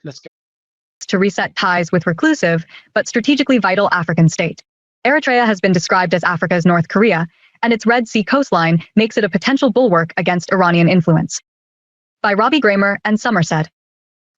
Let's go. To reset ties with reclusive but strategically vital African state. Eritrea has been described as Africa's North Korea, and its Red Sea coastline makes it a potential bulwark against Iranian influence. By Robbie Gramer and Somerset.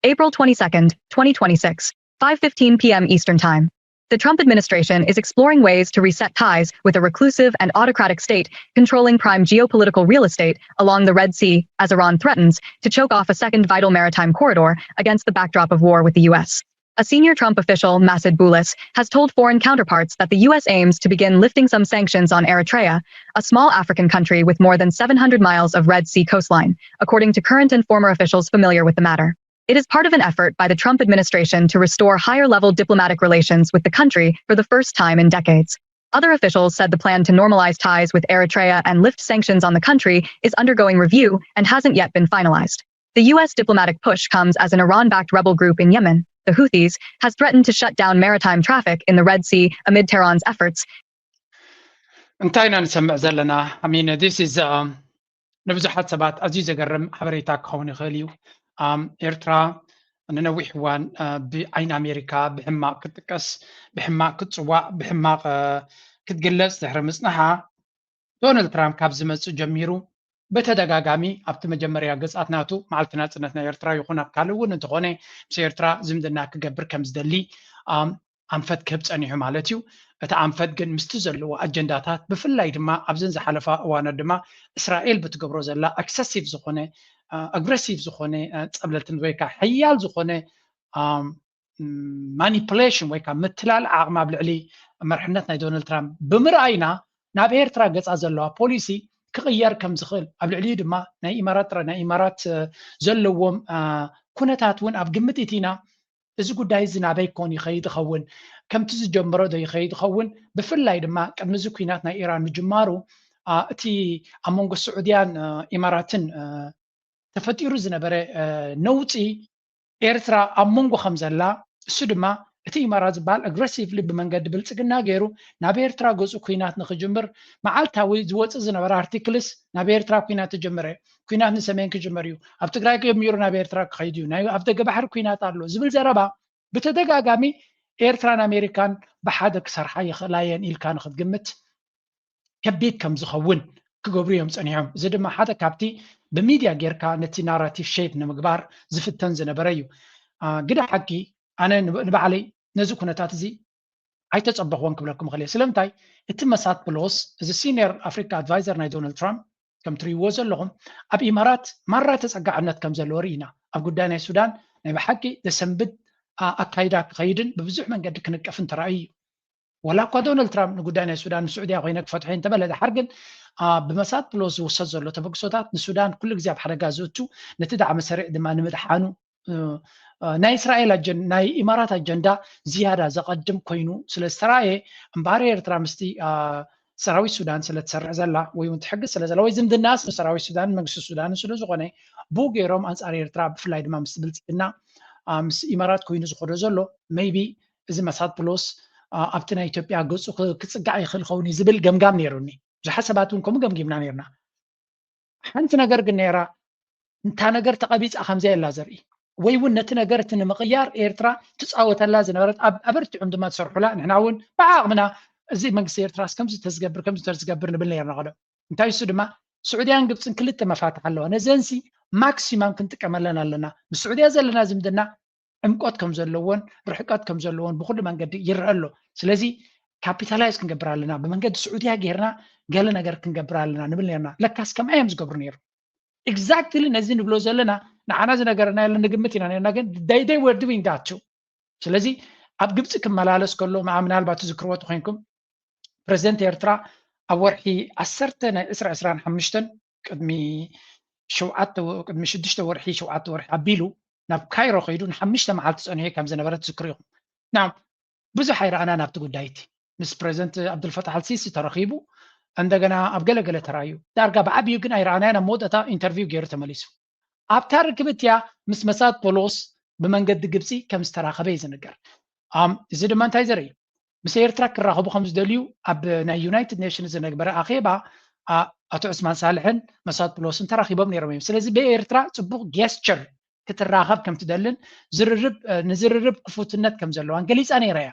April twenty-second, twenty twenty-six, five fifteen p m Eastern Time. The Trump administration is exploring ways to reset ties with a reclusive and autocratic state controlling prime geopolitical real estate along the Red Sea as Iran threatens to choke off a second vital maritime corridor against the backdrop of war with the U S. A senior Trump official, Masad Boulos, has told foreign counterparts that the U S aims to begin lifting some sanctions on Eritrea, a small African country with more than seven hundred miles of Red Sea coastline, according to current and former officials familiar with the matter. It is part of an effort by the Trump administration to restore higher level diplomatic relations with the country for the first time in decades. Other officials said the plan to normalize ties with Eritrea and lift sanctions on the country is undergoing review and hasn't yet been finalized. The U S diplomatic push comes as an Iran backed rebel group in Yemen, the Houthis, has threatened to shut down maritime traffic in the Red Sea amid Tehran's efforts. እንታይ ኢና ንሰምዕ ዘለና? I mean, this is, um, ንብዙሓት ሰባት ኣዝዩ ዘገርም ሓበሬታ ክኸውን ይኽእል እዩ። Um, ኤርትራ ንነዊሕ እዋን፣ uh፣ ብዓይኒ ኣሜሪካ ብሕማቕ ክትጥቀስ፣ ብሕማቕ ክትጽዋዕ፣ ብሕማቕ፣ uh፣ ክትግለጽ ድሕሪ ምጽናሓ፣ ዶናልድ ትራምፕ ካብ ዝመጽእ ጀሚሩ ብተደጋጋሚ ኣብቲ መጀመርያ ገጻት ናቱ፣ መዓልቲ ናጽነት ናይ ኤርትራ ይኹን ኣብ ካልእ እውን እንተኾነ፣ ምስ ኤርትራ ዝምድና ክገብር ከም ዝደሊ፣ um፣ ኣንፈት ክህብ ጸኒሑ ማለት እዩ። እቲ ኣንፈት ግን ምስቲ ዘለዎ ኣጀንዳታት፣ ብፍላይ ድማ ኣብዘን ዝሓለፋ እዋናት ድማ እስራኤል ብትገብሮ ዘላ ኣክሰሲቭ ዝኾነ፣ uh፣ ኣግረሲቭ ዝኾነ፣ uh፣ ጸብለልትን ወይ ከዓ ሓያል ዝኾነ፣ um፣ ማኒፕሌሽን ወይ ከዓ ምትላል ዓቕሚ ኣብ ልዕሊ መርሕነት ናይ ዶናልድ ትራምፕ ብምርኣይና፣ ናብ ኤርትራ ገጻ ዘለዋ ፖሊሲ ክቕየር ከም ዝኽእል፣ ኣብ ልዕሊኡ ድማ ናይ ኢማራት ጥረ-፣ ናይ ኢማራት፣ እ፣ ዘለዎም፣ እ፣ ኩነታት እውን ኣብ ግምት እቲና፣ እዚ ጉዳይ እዚ ናበይ ኮን ይኸይድ ይኸውን? ከምቲ ዝጀመሮ ዶ ይኸይድ ይኸውን? ብፍላይ ድማ ቅድሚ እዚ ኲናት ናይ ኢራን ምጅማሩ፣ እ፣ እቲ ኣብ መንጎ ስዑድያን፣ እ፣ ኢማራትን፣ እ፣ ተፈጢሩ ዝነበረ፣ እ፣ ነውጺ ኤርትራ ኣብ መንጎ ከም ዘላ፣ እሱ ድማ እቲ ኢማራት ዝበሃል ኣግረሲቭሊ ብመንገዲ ብልጽግና ገይሩ ናብ ኤርትራ ገጹ ኲናት ንኽጅምር፣ መዓልታዊ ዝወጽእ ዝነበረ ኣርቲክልስ፣ ናብ ኤርትራ ኲናት ተጀመረ፣ ኲናት ንሰሜን ክጅመር እዩ፣ ኣብ ትግራይ ጀሚሩ ናብ ኤርትራ ክኸይድ እዩ፣ ናይ ኣብ ደገ ባሕሪ ኲናት ኣሎ ዝብል ዘረባ ብተደጋጋሚ ኤርትራን ኣሜሪካን ብሓደ ክሰርሓ ይኽእላ እየን ኢልካ ንኽትግምት ከቢድ ከም ዝኸውን ክገብሩ እዮም ጸኒሖም። እዚ ድማ ሓደ ካብቲ ብሚድያ ጌርካ ነቲ ናራቲቭ ሼፕ ንምግባር ዝፍተን ዝነበረ እዩ። አ፣ ግደ ሓቂ፣ ኣነ ንብ-፣ ንባዕለይ ነዚ ኩነታት እዚ ኣይተጸበኽዎን ክብለኩም እኽእል እየ። ስለምንታይ? እቲ መሳት ፕሎስ፣ እዚ ሲኒየር ኣፍሪካ ኣድቫይዘር ናይ ዶናልድ ትራምፕ፣ ከም ትርእይዎ ዘለኹም፣ ኣብ ኢማራት ማራ ተጸጋዕነት ከም ዘለዎ ርኢና። ኣብ ጉዳይ ናይ ሱዳን ናይ ብሓቂ ዘሰንብድ፣ አ፣ ኣካይዳ ክኸይድን ብብዙሕ መንገዲ ክንቀፍን ተራእዩ እዩ። ወላ እኳ ዶናልድ ትራምፕ ንጉዳይ ናይ ሱዳን ንስዑድያ ኮይነ ክፈትሖ እንተበለ፣ ድሓር ግን፣ አ፣ ብመሳት ፕሎስ ዝውሰድ ዘሎ ተበግሶታት ንሱዳን ኩሉ ግዜ ኣብ ሓደጋ ዘእቱ፣ ነቲ ዳዕመ ሰሪዕ ድማ ንምድሓኑ፣ እ፣ እ፣ ናይ እስራኤል ኣጀን-፣ ናይ ኢማራት ኣጀንዳ ዝያዳ ዘቐድም ኮይኑ ስለ ዝተራእየ፣ እምበኣር ኤርትራ ምስቲ፣ አ፣ ሰራዊት ሱዳን ስለ ትሰርሕ ዘላ፣ ወይ እውን ትሕግዝ ስለ ዘላ፣ ወይ ዝምድናስ ምስ ሰራዊት ሱዳን መንግስቲ ሱዳን ስለ ዝኾነ፣ ብኡ ገይሮም ኣንጻር ኤርትራ፣ ብፍላይ ድማ ምስ ብልጽግና፣ አ፣ ምስ ኢማራት ኮይኑ ዝኸዶ ዘሎ፣ ሜይቢ እዚ መሳት ፕሎስ፣ አ፣ ኣብቲ ናይ ኢትዮጵያ ገጹ ክ-፣ ክጽጋዕ ይኽእል ኸውን እዩ ዝብል ገምጋም ነይሩኒ። ብዙሓት ሰባት እውን ከምኡ ገምጊምና ነይርና። ሓንቲ ነገር ግን ነይራ፣ እንታ ነገር ተቐቢጻ ከም ዘየላ ዘርኢ፣ ወይ እውን ነቲ ነገር እቲ ንምቕያር ኤርትራ ትጻወተላ ዝነበረት፣ ኣብ-፣ ኣበርቲዖም ድማ ትሰርሑላ፣ ንሕና እውን ብዓቕምና እዚ መንግስቲ ኤርትራስ ከምዚ ተዝገብር፣ ከምዚ ተዝገብር ንብል ነይርና ቀደም። እንታይ እሱ ድማ፣ ስዑድያን ግብጽን ክልተ መፋትሕ ኣለዋ። ነዘንሲ ማክሲማም ክንጥቀመለን ኣለና። ምስ ስዑድያ ዘለና ዝምድና ዕምቆት ከም ዘለዎን ርሕቀት ከም ዘለዎን ብኹሉ መንገዲ ይረአ ኣሎ። ስለዚ ካፒታላይዝ ክንገብር ኣለና፣ ብመንገዲ ስዑድያ ጌርና ገለ ነገር ክንገብር ኣለና ንብል ነርና። ለካስ ከምኣ እዮም ዝገብሩ ነይሩ። ኤግዛክትሊ ነዚ ንብሎ ዘለና ንዓና ዝነገረና የለን፣ ንግምት ኢና ነርና፣ ግን they, they were doing that too። ስለዚ ኣብ ግብፂ ክመላለስ ከሎ፣ ምዓ-፣ ምናልባት ትዝክርዎ ተኮይንኩም፣ ፕረዚደንት ኤርትራ ኣብ ወርሒ ዓሰርተ ናይ ዕስራ ዕስራን ሓሙሽተን፣ ቅድሚ ሸውዓተ ወ-፣ ቅድሚ ሽዱሽተ ወርሒ፣ ሸውዓተ ወርሒ ኣቢሉ ናብ ካይሮ ከይዱ ንሓሙሽተ መዓልቲ ጸኒሑ ከም ዝነበረ ትዝክሩ ኢኹም። ናም ብዙሕ ኣይረኣናን ኣብቲ ጉዳይ እቲ። ምስ ፕረዚደንት ኣብዱልፈታሕ ኣልሲሲ ተረኺቡ፣ እንደገና ኣብ ገለገለ ተራእዩ። ዳርጋ ብዓቢኡ ግን ኣይረኣናዮን፣ ኣብ መወዳእታ ኢንተርቪው ገይሩ ተመሊሱ። ኣብታ ርክብ እቲኣ ምስ መሳድ ፖሎስ ብመንገዲ ግብጺ ከም ዝተራኸበ እዩ ዝንገር። ኣም፣ እዚ ድማ እንታይ ዘርኢ? ምስ ኤርትራ ክራኸቡ ከም ዝደልዩ ኣብ ናይ ዩናይትድ ኔሽንስ ዝነግበረ ኣኼባ፣ ኣ-፣ ኣቶ ዑስማን ሳልሕን መሳድ ፖሎስን ተራኺቦም ነይሮም እዮም። ስለዚ ብኤርትራ ጽቡቕ ጌስቸር ክትራኸብ ከም ትደልን ዝርርብ ንዝርርብ ክፉትነት ከም ዘለዋን ገሊጻ ነይራ እያ።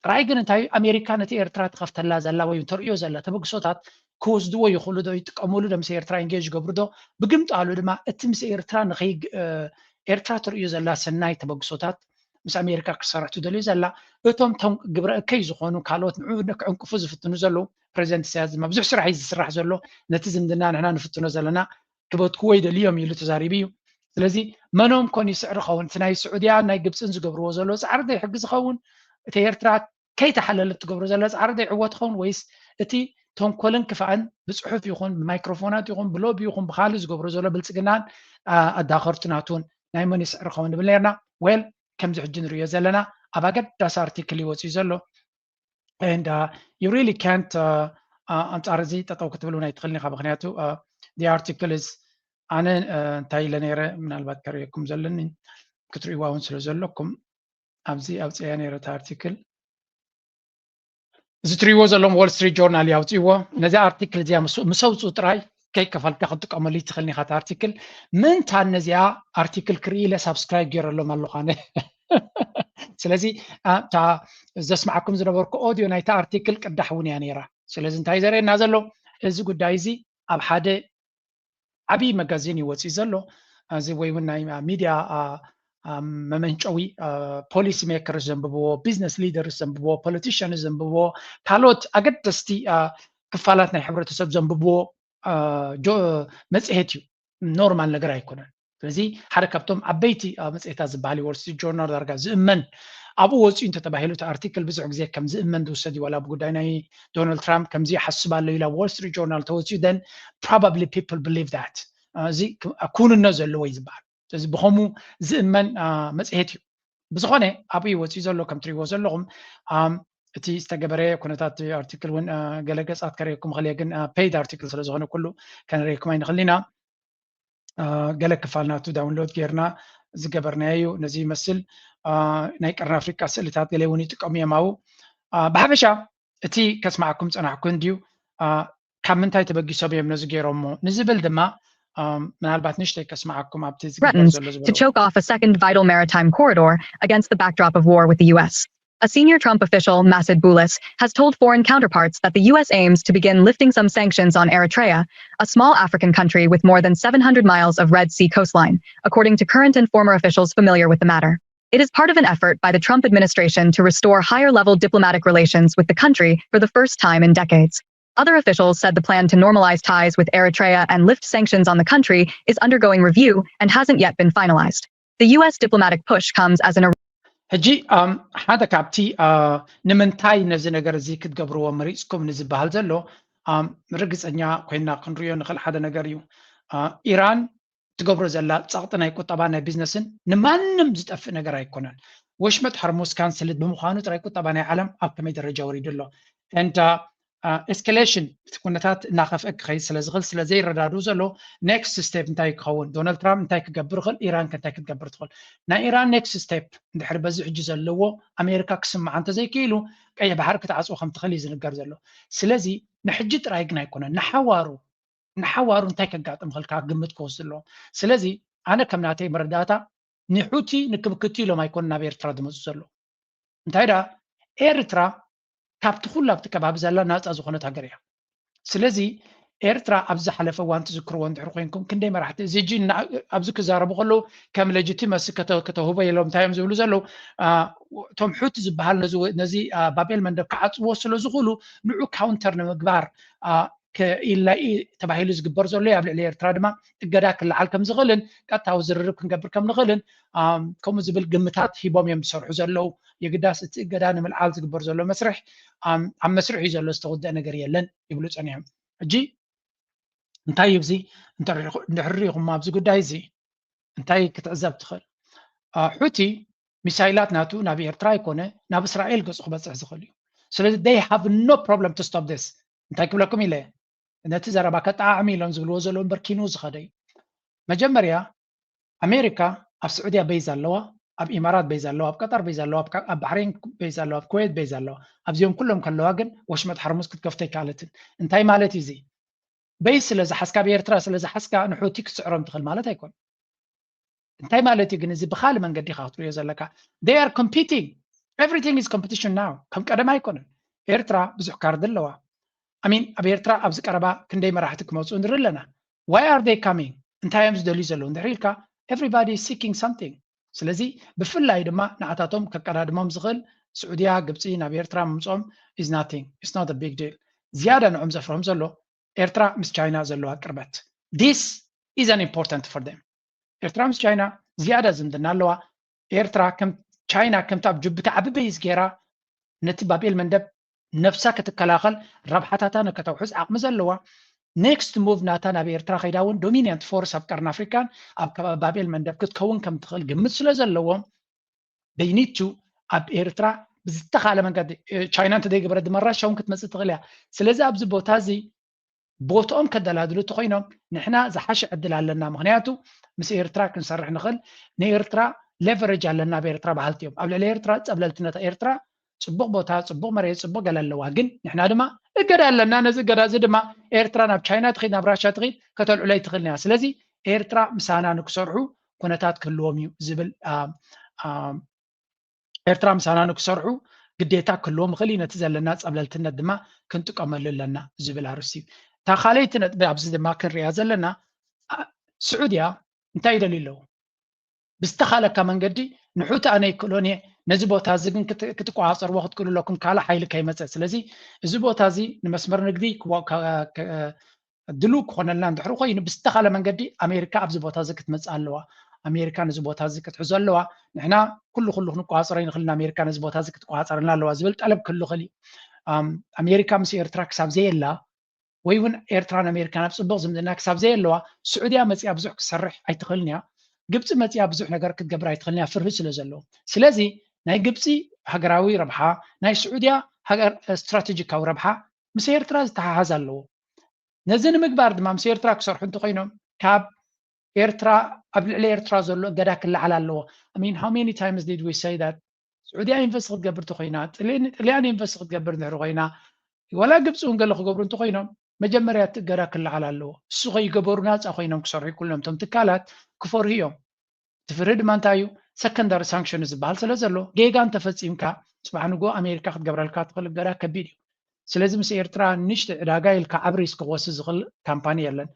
ጥራይ ግን እንታይ ኣሜሪካ ነቲ ኤርትራ ትኸፍተላ ዘላ ወይ ተርእዮ ዘላ ተበግሶታት ክወስድዎ ይኽእሉ ዶ ይጥቀምሉ ዶ ምስ ኤርትራ ኢንጌጅ ይገብሩ ዶ ብግምጣሉ ድማ እቲ ምስ ኤርትራ ንኸይ ኤርትራ ተርእዮ ዘላ ሰናይ ተበግሶታት ምስ ኣሜሪካ ክሰርሕ ትደልዩ ዘላ እቶም ቶም ግብረ እከይ ዝኾኑ ካልኦት ንዑ ክዕንቅፉ ዝፍትኑ ዘለዉ ፕሬዚደንት ኢሳያስ ድማ ብዙሕ ስራሕ እዩ ዝስራሕ ዘሎ ነቲ ዝምድና ንሕና ንፍትኖ ዘለና ክበትክዎ ይደልዮም ኢሉ ተዛሪቡ እዩ። ስለዚ መኖም ኮን ይስዕር ኸውን እቲ ናይ ስዑድያ ናይ ግብፅን ዝገብርዎ ዘሎ ፃዕሪ ዶ ይሕግዝ ኸውን እቲ ኤርትራ ከይተሓለለት ትገብሮ ዘላ ፃዕሪ ዶ ይዕወት ኸውን ወይስ እቲ ተንኮልን ክፋእን ብፅሑፍ ይኹን ብማይክሮፎናት ይኹን ብሎቢ ይኹን ብካልእ ዝገብሮ ዘሎ ብልፅግናን ኣዳኸርቱ ናቱን ናይ መን ይስዕር ኸውን ንብል ነርና። ዌል ከምዚ ሕጂ ንርእዮ ዘለና ኣብ ኣገዳሲ ኣርቲክል ይወፅእ ዘሎ and uh, you really can't uh, uh, ኣንጻር እዚ ጠጠው ክትብል እውን ኣይትኽእልን ኢኻ ምክንያቱ the article is ኣነ እንታይ ኢለ ነይረ ምናልባት ከርእየኩም ዘለኒ ክትርእይዋ እውን ስለ ዘለኩም ኣብዚ ኣውፅያ ነይረ እቲ ኣርቲክል እዚ ትርእይዎ ዘለኹም ዎል ስትሪት ጆርናል እዩ ኣውፅእዎ ነዚ ኣርቲክል እዚኣ ምስ ኣውፅኡ ጥራይ ከይከፈልካ ክትጥቀመሉ ትኽእል ኢኻ ኣርቲክል ምንታን ነዚኣ ኣርቲክል ክርኢ ኢለ ሳብስክራይብ ገይረሎም ኣለኹ ኣነ ስለዚ እታ ዘስማዓኩም ዝነበርኩ ኦድዮ ናይታ ኣርቲክል ቅዳሕ እውን እያ ነይራ ስለዚ እንታይ ዘርእየና ዘሎ እዚ ጉዳይ እዚ ኣብ ሓደ ዓብዪ መጋዚን እዩ ወፂኡ ዘሎ እዚ ወይ እውን ናይ ሚድያ መመንጨዊ ፖሊሲ ሜከርስ ዘንብብዎ ቢዝነስ ሊደርስ ዘንብብዎ ፖለቲሽንስ ዘንብብዎ ካልኦት ኣገደስቲ ክፋላት ናይ ሕብረተሰብ ዘንብብዎ መፅሄት እዩ ኖርማል ነገር ኣይኮነን ስለዚ ሓደ ካብቶም ዓበይቲ መፅሄታት ዝበሃል ወል ስትሪት ጆርናል ዳርጋ ዝእመን ኣብኡ ወፂኡ እንተተባሂሉ እቲ ኣርቲክል ብዙሕ ግዜ ከም ዝእመን ዝውሰድ እዩ ዋላ ብጉዳይ ናይ ዶናልድ ትራምፕ ከምዚ ይሓስብ ኣሎ ኢላ ወል ስትሪት ጆርናል ተወፂኡ then probably people believe that እዚ ክውንነት ዘለዎ እዩ ዝበሃል ስለዚ ብኸምኡ ዝእመን መፅሄት እዩ ብዝኾነ ኣብኡ ወፂኡ ዘሎ ከም ትሪዎ ዘለኹም እቲ ዝተገበረ ኩነታት ኣርቲክል እውን ገለ ገፃት ከርእየኩም ክእል ግን ፔይድ ኣርቲክል ስለዝኾነ ኩሉ ከነርእየኩም ኣይንኽእል ኢና ገለ ክፋል ናቱ ዳውንሎድ ጌርና ዝገበርናዮ እዩ ነዚ ይመስል ናይ ቀርኒ ኣፍሪቃ ስእልታት ገለ እውን ይጥቀሙ እዮም ኣብኡ ብሓፈሻ እቲ ከስማዓኩም ፀናሕኩ እንድዩ ካብ ምንታይ ተበጊሶም እዮም ነዚ ገይሮሞ ንዝብል ድማ ምናልባት ንሽተይ ከስማዓኩም ኣብቲ ዝግበር ዘሎ ዝበሎ to choke off a second vital maritime corridor against the backdrop of war with the U S. A senior Trump official, Masad Boulos, has told foreign counterparts that the U S aims to begin lifting some sanctions on Eritrea, a small African country with more than seven hundred miles of Red Sea coastline, according to current and former officials familiar with the matter. It is part of an effort by the Trump administration to restore higher level diplomatic relations with the country for the first time in decades. Other officials said the plan to normalize ties with Eritrea and lift sanctions on the country is undergoing review and hasn't yet been finalized. The U S diplomatic push comes as an ሕጂ ሓደ ካብቲ ንምንታይ ነዚ ነገር እዚ ክትገብርዎ መሪፅኩም ንዝበሃል ዘሎ ርግፀኛ ኮይና ክንሪኦ ንኽእል ሓደ ነገር እዩ ኢራን ትገብሮ ዘላ ፀቕጢ ናይ ቁጠባ ናይ ቢዝነስን ንማንም ዝጠፍእ ነገር ኣይኮነን ወሽመጥ ሐርሙዝ ካንስልት ብምዃኑ ጥራይ ቁጠባ ናይ ዓለም ኣብ ከመይ ደረጃ ወሪዱ ኣሎ and escalation እቲ ኩነታት እናኸፍአ ክኸይድ ስለ ዝኽእል ስለ ዘይረዳድኡ ዘሎ next step እንታይ ክኸውን ዶናልድ ትራምፕ እንታይ ክገብር ይኽእል ኢራን ከ እንታይ ክትገብር ትኽእል ናይ ኢራን next step እንድሕር በዚ ሕጂ ዘለዎ ኣሜሪካ ክስምዓ እንተዘይክኢሉ ቀይሕ ባሕሪ ክትዓፅዎ ከም ትኽእል እዩ ዝንገር ዘሎ ስለዚ ንሕጂ ጥራይ ግን ኣይኮነን ንሓዋሩ ንሓዋሩ እንታይ ከጋጥም ክልካ ግምት ክወስድ ኣለዎ ስለዚ ኣነ ከም ናተይ መረዳእታ ንሑቲ ንክምክቱ ኢሎም ኣይኮነ ናብ ኤርትራ ዝመፁ ዘሎ እንታይ ደኣ ኤርትራ ካብቲ ኩሉ ኣብቲ ከባቢ ዘላ ናፃ ዝኾነት ሃገር እያ ስለዚ ኤርትራ ኣብ ዝሓለፈ እዋን ትዝክርዎ እንድሕር ኮይንኩም ክንደይ መራሕቲ እዚ ሕጂ ኣብዚ ክዛረቡ ከለዉ ከም ሌጂቲመሲ ከተህቦ የለዎም እንታይ እዮም ዝብሉ ዘለዉ እቶም ሑቲ ዝበሃል ነዚ ባቤል መንደብ ክዓፅዎ ስለ ዝኽእሉ ንዑ ካውንተር ንምግባር ክኢላ ተባሂሉ ዝግበር ዘሎ ኣብ ልዕሊ ኤርትራ ድማ እገዳ ክለዓል ከም ዝኽእልን ቀጥታዊ ዝርርብ ክንገብር ከም ንኽእልን ከምኡ ዝብል ግምታት ሂቦም እዮም ዝሰርሑ ዘለዉ የግዳስ እቲ እገዳ ንምልዓል ዝግበር ዘሎ መስርሕ ኣብ መስርሕ እዩ ዘሎ ዝተወደአ ነገር የለን ይብሉ ፀኒሖም ሕጂ እንታይ እዩ እዚ እንድሕር ሪኢኹም ኣብዚ ጉዳይ እዚ እንታይ ክትዕዘብ ትኽእል ሑቲ ሚሳይላት ናቱ ናብ ኤርትራ ኣይኮነ ናብ እስራኤል ገፁ ክበፅሕ ዝኽእል እዩ ስለዚ they have no problem to stop this እንታይ ክብለኩም ኢለ ነቲ ዘረባ ከጠዓዕሚ ኢሎም ዝብልዎ ዘለዉ እምበር ኪኑ ዝኸደ እዩ መጀመርያ ኣሜሪካ ኣብ ስዑድያ ቤዝ ኣለዋ ኣብ ኢማራት ቤዝ ኣለዋ ኣብ ቀጠር ቤዝ ኣለዋ ኣብ ባሕሬን ቤዝ ኣለዋ ኣብ ኩዌት ቤዝ ኣለዋ ኣብዚኦም ኩሎም ከለዋ ግን ወሽመጥ ሓርሙዝ ክትከፍቶ ኣይከኣለትን እንታይ ማለት እዩ እዚ ቤዝ ስለ ዝሓዝካ ኣብ ኤርትራ ስለ ዝሓዝካ ንሑቲ ክትስዕሮም ትኽእል ማለት ኣይኮን እንታይ ማለት እዩ ግን እዚ ብካልእ መንገዲ ኢካ ክትሪኦ ዘለካ? They are competing. Everything is competition now. ከም ቀደም ኣይኮነን። ኤርትራ ብዙሕ ካርድ ኣለዋ። I mean ኣብ ኤርትራ ኣብዚ ቀረባ ክንደይ መራሕቲ ክመፁ ንርኢ ኣለና። Why are they coming? እንታይ እዮም ዝደልዩ ዘለዉ እንድሕር ኢልካ? Everybody is seeking something. ስለዚ ብፍላይ ድማ ንዓታቶም ከቀዳድሞም ዝኽእል ስዑድያ፣ ግብፂ ናብ ኤርትራ ምምፅኦም is nothing. It's not a big deal. ዝያዳ ንዖም ዘፍርሆም ዘሎ ኤርትራ ምስ ቻይና ዘለዋ ቅርበት። This is an important for them. ኤርትራ ምስ ቻይና ዝያዳ ዝምድና ኣለዋ። ኤርትራ ከም ቻይና ከምቲ ኣብ ጅቡቲ ዓቢ ቤዝ ገይራ ነቲ ባብኤል መንደብ ነብሳ ክትከላኸል ረብሓታታ ንከተውሕዝ ዓቕሚ ዘለዋ next move ናታ ናብ ኤርትራ ከይዳ እውን dominant force ኣብ ቀርኒ ኣፍሪካን ኣብ ከባቢ ባብኤል መንደብ ክትከውን ከም ትኽእል ግምት ስለ ዘለዎም they need to ኣብ ኤርትራ ብዝተኻለ መንገዲ ቻይና እንተዘይገበረት ድማ ራሻ እውን ክትመፅእ ትኽእል እያ። ስለዚ ኣብዚ ቦታ እዚ ቦትኦም ከደላድሉ እንተኮይኖም ንሕና ዝሓሸ ዕድል ኣለና። ምክንያቱ ምስ ኤርትራ ክንሰርሕ ንኽእል፣ ንኤርትራ leverage ኣለና ኣብ ኤርትራ በሃልቲ እዮም። ኣብ ልዕሊ ኤርትራ ጸብለልትነት ኤርትራ ጽቡቕ ቦታ፣ ጽቡቕ መሬት፣ ጽቡቕ ገለ ኣለዋ። ግን ንሕና ድማ እገዳ ኣለና። ነዚ እገዳ እዚ ድማ ኤርትራ ናብ ቻይና ትኺድ፣ ናብ ራሻ ትኺድ ከተልዕሎ ኣይትኽእልን እያ። ስለዚ ኤርትራ ምሳና ንክሰርሑ ኩነታት ክህልዎም እዩ ዝብል ኤርትራ ምሳና ንክሰርሑ ግዴታ ክህልዎም ይኽእል እዩ። ነቲ ዘለና ጸብለልትነት ድማ ክንጥቀመሉ ኣለና ዝብል ኣርእስቲ እዩ። እታ ካልኣይቲ ነጥቢ ኣብዚ ድማ ክንሪኣ ዘለና ስዑድያ እንታይ ይደልዩ ኣለዉ? ብዝተኻለካ መንገዲ ንሑቲ ኣነ ይክእሎን እየ፣ ነዚ ቦታ እዚ ግን ክትቆፃፀርዎ ክትክእሉ ኣለኩም ካልእ ሓይሊ ከይመፀ። ስለዚ እዚ ቦታ እዚ ንመስመር ንግዲ ድሉው ክኾነልና እንድሕሪ ኮይኑ ብዝተኻለ መንገዲ ኣሜሪካ ኣብዚ ቦታ እዚ ክትመፅእ ኣለዋ። ኣሜሪካ ነዚ ቦታ እዚ ክትሕዞ ኣለዋ። ንሕና ኩሉ ኩሉ ክንቆፃፀሮ ይንኽእል፣ ኣሜሪካ ነዚ ቦታ እዚ ክትቆፃፀረልና ኣለዋ ዝብል ጠለብ ክህሉ ይኽእል እዩ። ኣሜሪካ ምስ ኤርትራ ክሳብ ዘየላ ወይ እውን ኤርትራን ኣሜሪካን ኣብ ፅቡቕ ዝምድና ክሳብ ዘየለዋ ስዑድያ መፅያ ብዙሕ ክትሰርሕ ኣይትኽእልን እያ። ግብፂ መፅያ ብዙሕ ነገር ክትገብር ኣይትኽእልን እያ ፍርሂ ስለ ዘለዎ። ስለዚ ናይ ግብፂ ሃገራዊ ረብሓ ናይ ስዑድያ ሃገር ስትራቴጂካዊ ረብሓ ምስ ኤርትራ ዝተሓሓዝ ኣለዎ። ነዚ ንምግባር ድማ ምስ ኤርትራ ክሰርሑ እንተኮይኖም ካብ ኤርትራ ኣብ ልዕሊ ኤርትራ ዘሎ እገዳ ክለዓል ኣለዎ። I mean how many times did we say that? ስዑድያ ኢንቨስት ክትገብር እንተኮይና፣ ጥልያን ኢንቨስት ክትገብር እንድሕር ኮይና፣ ዋላ ግብፂ እውን ገለ ክገብሩ እንተኮይኖም መጀመርያ እቲ እገዳ ክለዓል ኣለዎ። እሱ ከይገበሩ ናፃ ኮይኖም ክሰርሑ ኩሎም እቶም ትካላት ክፈርሁ እዮም። እቲ ፍርሂ ድማ እንታይ እዩ? ሰከንዳሪ ሳንክሽን ዝበሃል ስለ ዘሎ ጌጋ እንተፈፂምካ ፅባሕ ንግሆ ኣሜሪካ ክትገብረልካ ትኽእል እገዳ ከቢድ እዩ። ስለዚ ምስ ኤርትራ ንእሽተይ ዕዳጋ ኢልካ ዓቢ ሪስክ ክወስድ ዝኽእል ካምፓኒ የለን።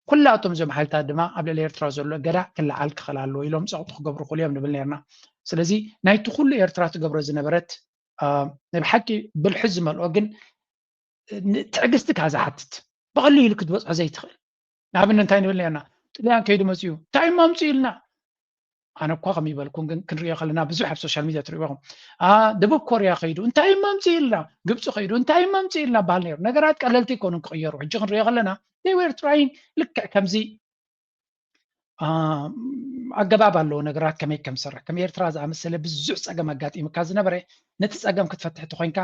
ኩላቶም እዞም ሓይልታት ድማ ኣብ ልዕሊ ኤርትራ ዘሎ እገዳ ክለዓል ክኽእል ኣለዎ ኢሎም ፀቕጢ ክገብሩ ይኽእሉ እዮም ንብል ነርና። ስለዚ ናይቲ ኩሉ ኤርትራ ትገብሮ ዝነበረት ናይ ብሓቂ ብልሒ ዝመልኦ ግን ትዕግስቲ ከኣ ዝሓትት ብቐሊሉ ክትበፅሖ ዘይትኽእል ንኣብነት እንታይ ንብል ነርና? ጥልያን ከይዱ መፅኡ እንታይ እሞ ኣምፅኡ ኢልና ኣነ እኳ ከም ይበልኩም ግን ክንሪኦ ከለና ብዙሕ ኣብ ሶሻል ሚድያ ትሪእዎ ኢኹም። ደቡብ ኮርያ ከይዱ እንታይ እሞ ኣምፅኡ ኢልና፣ ግብፂ ከይዱ እንታይ እሞ ኣምፅኡ ኢልና በሃል ነይሩ። ነገራት ቀለልቲ ኣይኮኑን ክቕየሩ። ሕጂ ክንሪኦ ከለና they were trying ልክዕ ከምዚ ኣገባብ ኣለዎ ነገራት ከመይ ከም ዝሰርሕ። ከም ኤርትራ ዝኣመሰለ ብዙሕ ፀገም ኣጋጢሙካ ዝነበረ ነቲ ፀገም ክትፈትሕ ተኮይንካ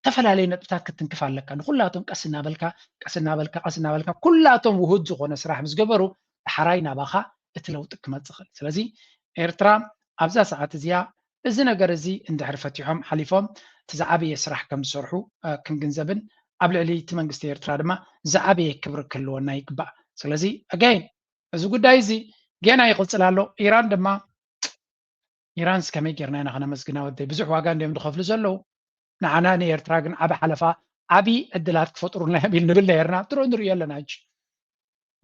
ዝተፈላለዩ ነጥብታት ክትትንክፍ ኣለካ። ንኩላቶም ቀስ እናበልካ ቀስ እናበልካ ቀስ እናበልካ ኩላቶም ውሁድ ዝኾነ ስራሕ ምስ ገበሩ ዳሕራይ ናባኻ እቲ ለውጢ ክመፅእ ይኽእል። ስለዚ ኤርትራ ኣብዛ ሰዓት እዚኣ እዚ ነገር እዚ እንድሕር ፈቲሖም ሓሊፎም እቲ ዝዓበየ ስራሕ ከም ዝሰርሑ ክንግንዘብን ኣብ ልዕሊ እቲ መንግስቲ ኤርትራ ድማ ዝዓበየ ክብሪ ክህልወና ይግባእ። ስለዚ ኣጋይን እዚ ጉዳይ እዚ ጌና ይቕፅል ኣሎ። ኢራን ድማ ኢራንስ ከመይ ጌርና ኢና ከነመስግና ወደይ? ብዙሕ ዋጋ እንድዮም ዝኸፍሉ ዘለዉ። ንዓና ንኤርትራ ግን ዓቢ ሓለፋ ዓቢ ዕድላት ክፈጥሩልና እዮም ኢል ንብል ነርና። ድሮ ንርእዮ ኣለና። ሕጂ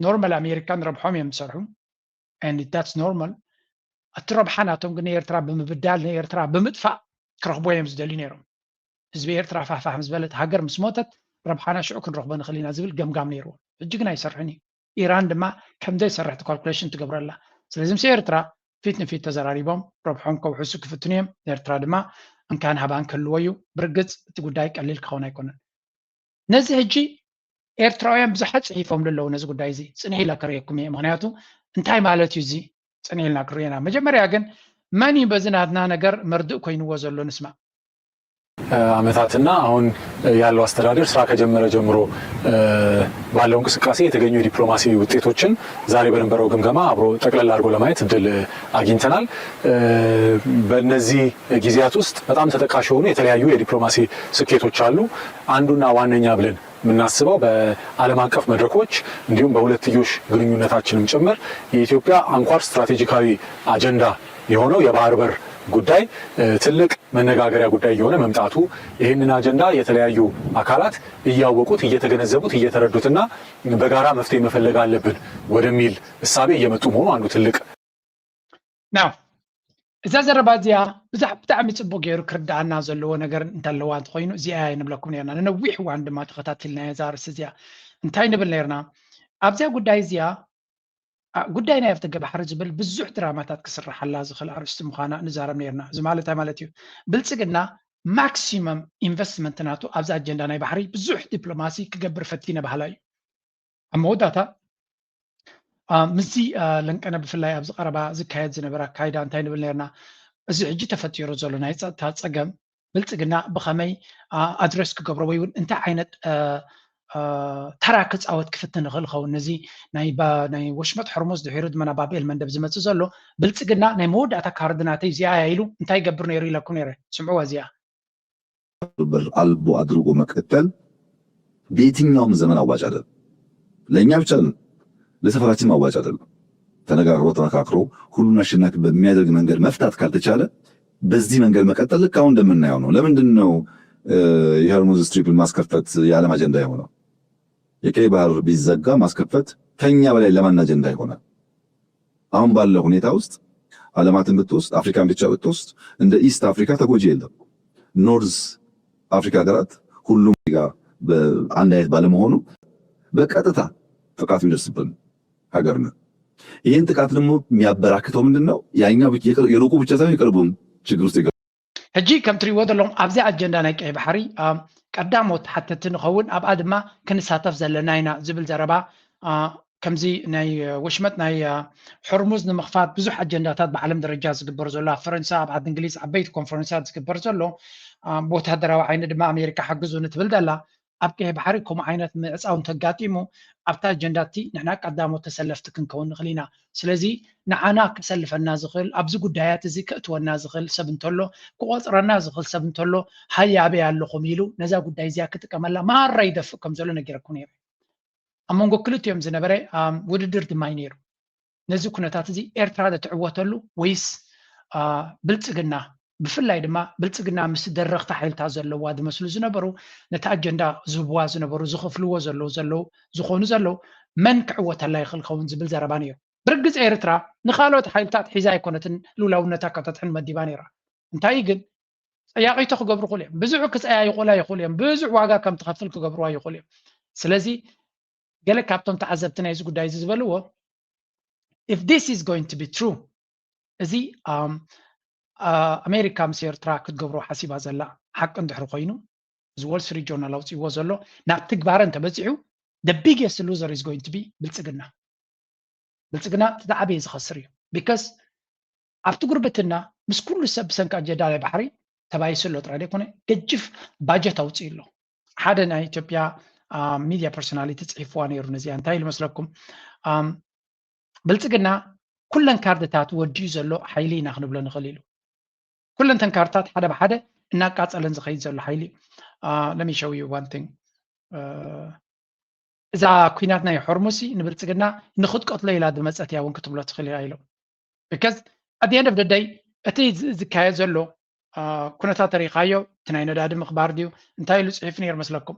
ኖርማል ኣሜሪካን ረብሖም እዮም ዝሰርሑ። And that's normal። እቲ ረብሓ ናቶም ግን ንኤርትራ ብምብዳል ንኤርትራ ብምጥፋእ ክረኽቦ እዮም ዝደልዩ ነይሮም። ህዝቢ ኤርትራ ፋሕፋሕ ምስ በለት ሃገር ምስ ሞተት ረብሓና ሽዑ ክንረኽቦ ንኽእል ኢና ዝብል ገምጋም ነይርዎም። ሕጂ ግን ኣይሰርሕን እዩ። ኢራን ድማ ከም ዘይሰርሕ እቲ ካልኩሌሽን ትገብረላ። ስለዚ ምስ ኤርትራ ፊት ንፊት ተዘራሪቦም ረብሖም ከውሕሱ ክፍትኑ እዮም። ኤርትራ ድማ እንካን ሃባን ክህልዎ እዩ። ብርግፅ እቲ ጉዳይ ቀሊል ክኸውን ኣይኮነን። ነዚ ሕጂ ኤርትራውያን ብዙሓት ፅሒፎምሉ ኣለዉ ነዚ ጉዳይ እዚ። ፅንሕ ኢለ ክርእየኩም እየ። ምክንያቱ እንታይ ማለት እዩ እዚ? ፅንሕ ኢልና ክንርእዮ ኢና። መጀመርያ ግን መን እዩ በዚ ናትና ነገር መርድእ ኮይንዎ ዘሎ ንስማዕ። ዓመታትና አሁን ያለው አስተዳደር ስራ ከጀመረ ጀምሮ ባለው እንቅስቃሴ የተገኙ የዲፕሎማሲ ውጤቶችን ዛሬ በነበረው ግምገማ አብሮ ጠቅለል አድርጎ ለማየት እድል አግኝተናል። በእነዚህ ጊዜያት ውስጥ በጣም ተጠቃሽ የሆኑ የተለያዩ የዲፕሎማሲ ስኬቶች አሉ። አንዱና ዋነኛ ብለን የምናስበው። በዓለም አቀፍ መድረኮች እንዲሁም በሁለትዮሽ ግንኙነታችንም ጭምር የኢትዮጵያ አንኳር ስትራቴጂካዊ አጀንዳ የሆነው የባህር በር ጉዳይ ትልቅ መነጋገሪያ ጉዳይ እየሆነ መምጣቱ፣ ይህንን አጀንዳ የተለያዩ አካላት እያወቁት፣ እየተገነዘቡት፣ እየተረዱትና በጋራ መፍትሄ መፈለግ አለብን ወደሚል እሳቤ እየመጡ መሆኑ አንዱ ትልቅ ናው እዛ ዘረባ እዚኣ ብዛዕ ብጣዕሚ ፅቡቅ ገይሩ ክርዳኣና ዘለዎ ነገር እንተለዋ እንተኮይኑ እዚኣ እያ ንብለኩም ነርና። ንነዊሕ እዋን ድማ ተኸታቲልና እዛ ርእሲ እዚኣ እንታይ ንብል ነርና ኣብዚኣ ጉዳይ እዚኣ። ጉዳይ ናይ ኣፍደገ ባሕሪ ዝብል ብዙሕ ድራማታት ክስርሓላ ዝኽእል ኣርእስቲ ምዃና ንዛረብ ነርና። እዚ ማለት እንታይ ማለት እዩ? ብልፅግና ማክሲመም ኢንቨስትመንት ናቱ ኣብዚ ኣጀንዳ ናይ ባሕሪ ብዙሕ ዲፕሎማሲ ክገብር ፈቲነ ባህላ እዩ። ኣብ መወዳእታ ምስዚ ለንቀነ ብፍላይ ኣብዚ ቀረባ ዝካየድ ዝነበረ ኣካይዳ እንታይ ንብል ነርና? እዚ ሕጂ ተፈጢሩ ዘሎ ናይ ፀጥታ ፀገም ብልፅግና ብኸመይ ኣድረስ ክገብሮ ወይ እውን እንታይ ዓይነት ተራ ክፃወት ክፍትን ይኽእል ኸውን? ነዚ ናይ ወሽመጥ ሕርሙዝ ድሒሩ ድማ ናብ ባብኤል መንደብ ዝመፅእ ዘሎ ብልፅግና ናይ መወዳእታ ካርድ ናተይ እዚኣ እያ ኢሉ እንታይ ይገብር ነይሩ ኢለኩም ነይረ። ስምዕዋ እዚኣ። ድንበር አልቦ አድርጎ መቀጠል በየትኛውም ዘመን አዋጭ አይደለም። ለእኛ ብቻ አይደለም፣ ለሰፈራችንም አዋጭ አይደለም። ተነጋግሮ ተመካክሮ ሁሉን አሸናፊ በሚያደርግ መንገድ መፍታት ካልተቻለ በዚህ መንገድ መቀጠል ልክ አሁን እንደምናየው ነው። ለምንድን ነው የሆርሙዝ ስትሪፕን ማስከፈት የዓለም አጀንዳ የሆነው? የቀይ ባህር ቢዘጋ ማስከፈት ከኛ በላይ ለማን አጀንዳ ይሆናል? አሁን ባለው ሁኔታ ውስጥ ዓለማትን ብትወስድ አፍሪካን ብቻ ብትወስድ እንደ ኢስት አፍሪካ ተጎጂ የለም። ኖርዝ አፍሪካ ሀገራት ሁሉም ጋር አንድ አይነት ባለመሆኑ በቀጥታ ጥቃት የሚደርስብን ሀገር ነው። ይህን ጥቃት ደግሞ የሚያበራክተው ምንድን ነው? ያኛው የሩቁ ብቻ ሳይሆን የቅርቡም ችግር ውስጥ ይገባል። ሕጂ ከም ትሪእዎ ዘለኹም ኣብዚ ኣጀንዳ ናይ ቀይ ባሕሪ ቀዳሞት ሓተቲ ንኸውን፣ ኣብኣ ድማ ክንሳተፍ ዘለና ኢና ዝብል ዘረባ ከምዚ ናይ ወሽመጥ ናይ ሕርሙዝ ንምኽፋት ብዙሕ ኣጀንዳታት ብዓለም ደረጃ ዝግበር ዘሎ ኣብ ፈረንሳ ኣብ ዓዲ እንግሊዝ ዓበይቲ ኮንፈረንሳት ዝግበር ዘሎ ብወታደራዊ ዓይኒ ድማ ኣሜሪካ ሓግዙ ንትብል ዘላ ኣብ ቀይሕ ባሕሪ ከምኡ ዓይነት ምዕፃው እንተጋጢሙ ኣብታ ኣጀንዳ እቲ ንሕና ቀዳሞት ተሰለፍቲ ክንከውን ንኽእል ኢና። ስለዚ ንዓና ከሰልፈና ዝኽእል ኣብዚ ጉዳያት እዚ ከእትወና ዝኽእል ሰብ እንተሎ ክቆፅረና ዝኽእል ሰብ እንተሎ ሃየ ኣበይ ኣለኹም ኢሉ ነዛ ጉዳይ እዚኣ ክጥቀመላ ማራ ይደፍእ ከም ዘሎ ነጊረኩም ነይረ። ኣብ መንጎ ክልቲኦም ዝነበረ ውድድር ድማ እዩ ነይሩ። ነዚ ኩነታት እዚ ኤርትራ ዶ ትዕወተሉ ወይስ ብልፅግና? ብፍላይ ድማ ብልፅግና ምስ ደረኽቲ ሓይልታት ዘለዋ ዝመስሉ ዝነበሩ ነቲ ኣጀንዳ ዝህብዋ ዝነበሩ ዝኸፍልዎ ዘለዉ ዘለዉ ዝኾኑ ዘለዉ መን ክዕወተላ ይኽእል ኸውን ዝብል ዘረባ ነይሩ። ብርግፅ ኤርትራ ንካልኦት ሓይልታት ሒዛ ኣይኮነትን ልውላውነታ ከተትሕን መዲባ ነይራ። እንታይ ግን ፀያቂቶ ክገብሩ ይኽእሉ እዮም። ብዙሕ ክፀያይቑላ ይኽእሉ እዮም። ብዙሕ ዋጋ ከም ትኸፍል ክገብርዋ ይኽእሉ እዮም። ስለዚ ገለ ካብቶም ተዓዘብቲ ናይዚ ጉዳይ እዚ ዝበልዎ if this is going to be true እዚ ኣሜሪካ ምስ ኤርትራ ክትገብሮ ሓሲባ ዘላ ሓቂ እንድሕሪ ኮይኑ እዚ Wall Street Journal ኣውፅእዎ ዘሎ ናብ ትግባረ እንተበፂሑ the biggest loser is going to be ብልፅግና። ብልፅግና እቲ ዝዓበየ ዝኸስር እዩ። because ኣብቲ ጉርብትና ምስ ኩሉ ሰብ ብሰንኪ ኣጀንዳ ናይ ባሕሪ ተባይሱ ኣሎ ጥራይ ዘይኮነ ገጅፍ ባጀት ኣውፅኡ ኣሎ። ሓደ ናይ ኢትዮጵያ ሚድያ ፐርሶናሊቲ ፅሒፍዋ ነይሩ ነዚኣ እንታይ ኢሉ መስለኩም? ብልፅግና ኩለን ካርድታት ወዲኡ ዘሎ ሓይሊ ኢና ክንብሎ ንኽእል ኢሉ። ኩለን ተን ካርድታት ሓደ ብሓደ እናቃፀለን ዝኸይድ ዘሎ ሓይሊ። Let me show you one thing. እዛ ኩናት ናይ ሆርሙዝ ንብልፅግና ንክትቀትሎ ኢላ ዝመፀት እያ እውን ክትብሎ ትኽእል እያ ኢሎም። because at the end of the day እቲ ዝካየድ ዘሎ ኩነታት ተሪኻዮ እቲ ናይ ነዳዲ ምኽባር ድዩ እንታይ ኢሉ ፅሒፉ ነይሩ መስለኩም?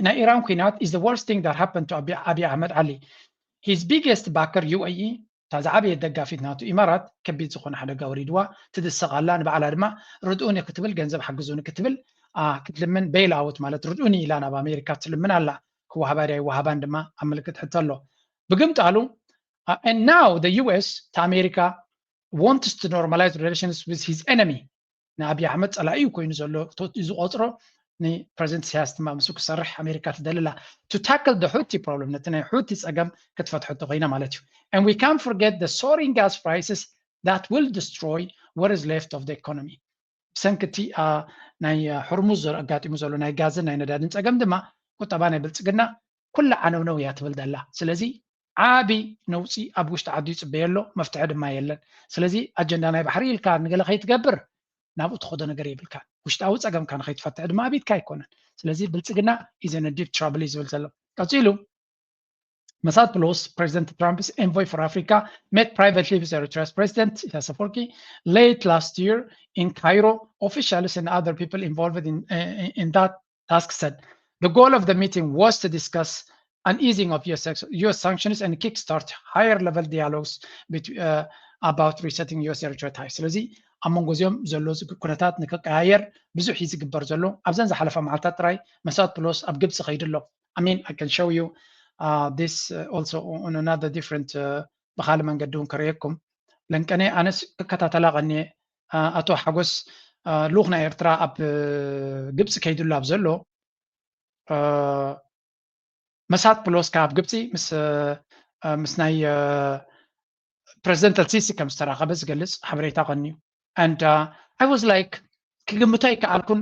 ናይ ኢራን ኩናት is the worst thing that happened to ኣብይ ኣሕመድ ዓሊ። His biggest backer ዩ ኤ ኢ እታ ዝዓበየት ደጋፊት ናቱ ኢማራት ከቢድ ዝኾነ ሓደጋ ወሪድዋ ትድሰቕ ኣላ። ንባዕላ ድማ ርድኡኒ ክትብል ገንዘብ ሓግዙኒ ክትብል ክትልምን ቤል ኣውት ማለት ርድኡኒ ኢላ ናብ ኣሜሪካ ትልምን ኣላ። ክወሃባ ድያ ይወሃባን ድማ ኣብ ምልክት ሕቶ ኣሎ። ብግምጣሉ and now the ዩ ኤስ እቲ ኣሜሪካ wants to normalize relations with his enemy ንኣብይ ኣሕመድ ፀላኢ እዩ ኮይኑ ዘሎ ዝቆፅሮ ንፕረዚደንት ኢሳያስ ድማ ምስኡ ክሰርሕ ኣሜሪካ ትደሊ ኣላ to tackle the Houthi problem ነቲ ናይ ሑቲ ፀገም ክትፈትሖ እንተኮይና ማለት እዩ። And we can't forget the soaring gas prices that will destroy what is left of the economy ብሰንኪ እቲ ናይ ሕርሙዝ ኣጋጢሙ ዘሎ ናይ ጋዝን ናይ ነዳድን ፀገም ድማ ቁጠባ ናይ ብልፅግና ኩላ ዓነውነው እያ ትብል ዘላ። ስለዚ ዓቢ ነውፂ ኣብ ውሽጢ ዓዲ ይፅበዮ ኣሎ፣ መፍትሒ ድማ የለን። ስለዚ ኣጀንዳ ናይ ባሕሪ ኢልካ ንገለ ከይትገብር ናብኡ ትኸዶ ነገር የብልካ። ውሽጣዊ ፀገምካ ንኸይትፈትሕ ድማ ኣብኢድካ ኣይኮነን። ስለዚ ብልፅግና is in a deep trouble እዩ ዝብል ዘሎ። ቀፂሉ መሳት ፕሎስ፣ President Trump's envoy for Africa, met privately with Eritrea's President Isaias Afwerki late last year in Cairo. Officials and other people involved in, in, in that task said the goal of the meeting was to discuss an easing of U S, ex- U S sanctions and kickstart higher level dialogues between, uh, about resetting U S Eritrea ties. ስለዚ ኣብ መንጎ እዚኦም ዘሎ ዝግ- ኩነታት ንክቀያየር ብዙሕ እዩ ዝግበር ዘሎ። ኣብዘን ዝሓለፋ መዓልታት ጥራይ መሳት ፕሎስ ኣብ ግብፂ ከይዱ ኣሎ። I mean, I can show you uh, this uh, also on another different uh, ብካልእ መንገዲ እውን ከርእየኩም። ለንቀነ ኣነስ ክከታተላ ቀኒየ። ኣቶ ሓጎስ ልኡኽ ናይ ኤርትራ ኣብ ግብፂ ከይድሉ ኣብ ዘሎ መሳት ፕሎስ ካብ ግብፂ ምስ ምስ ናይ ፕሬዚደንት ኣልሲሲ ከም ዝተራኸበ ዝገልፅ ሓበሬታ ቀንዩ። And uh, I was like ክግምቶ ኣይከኣልኩን።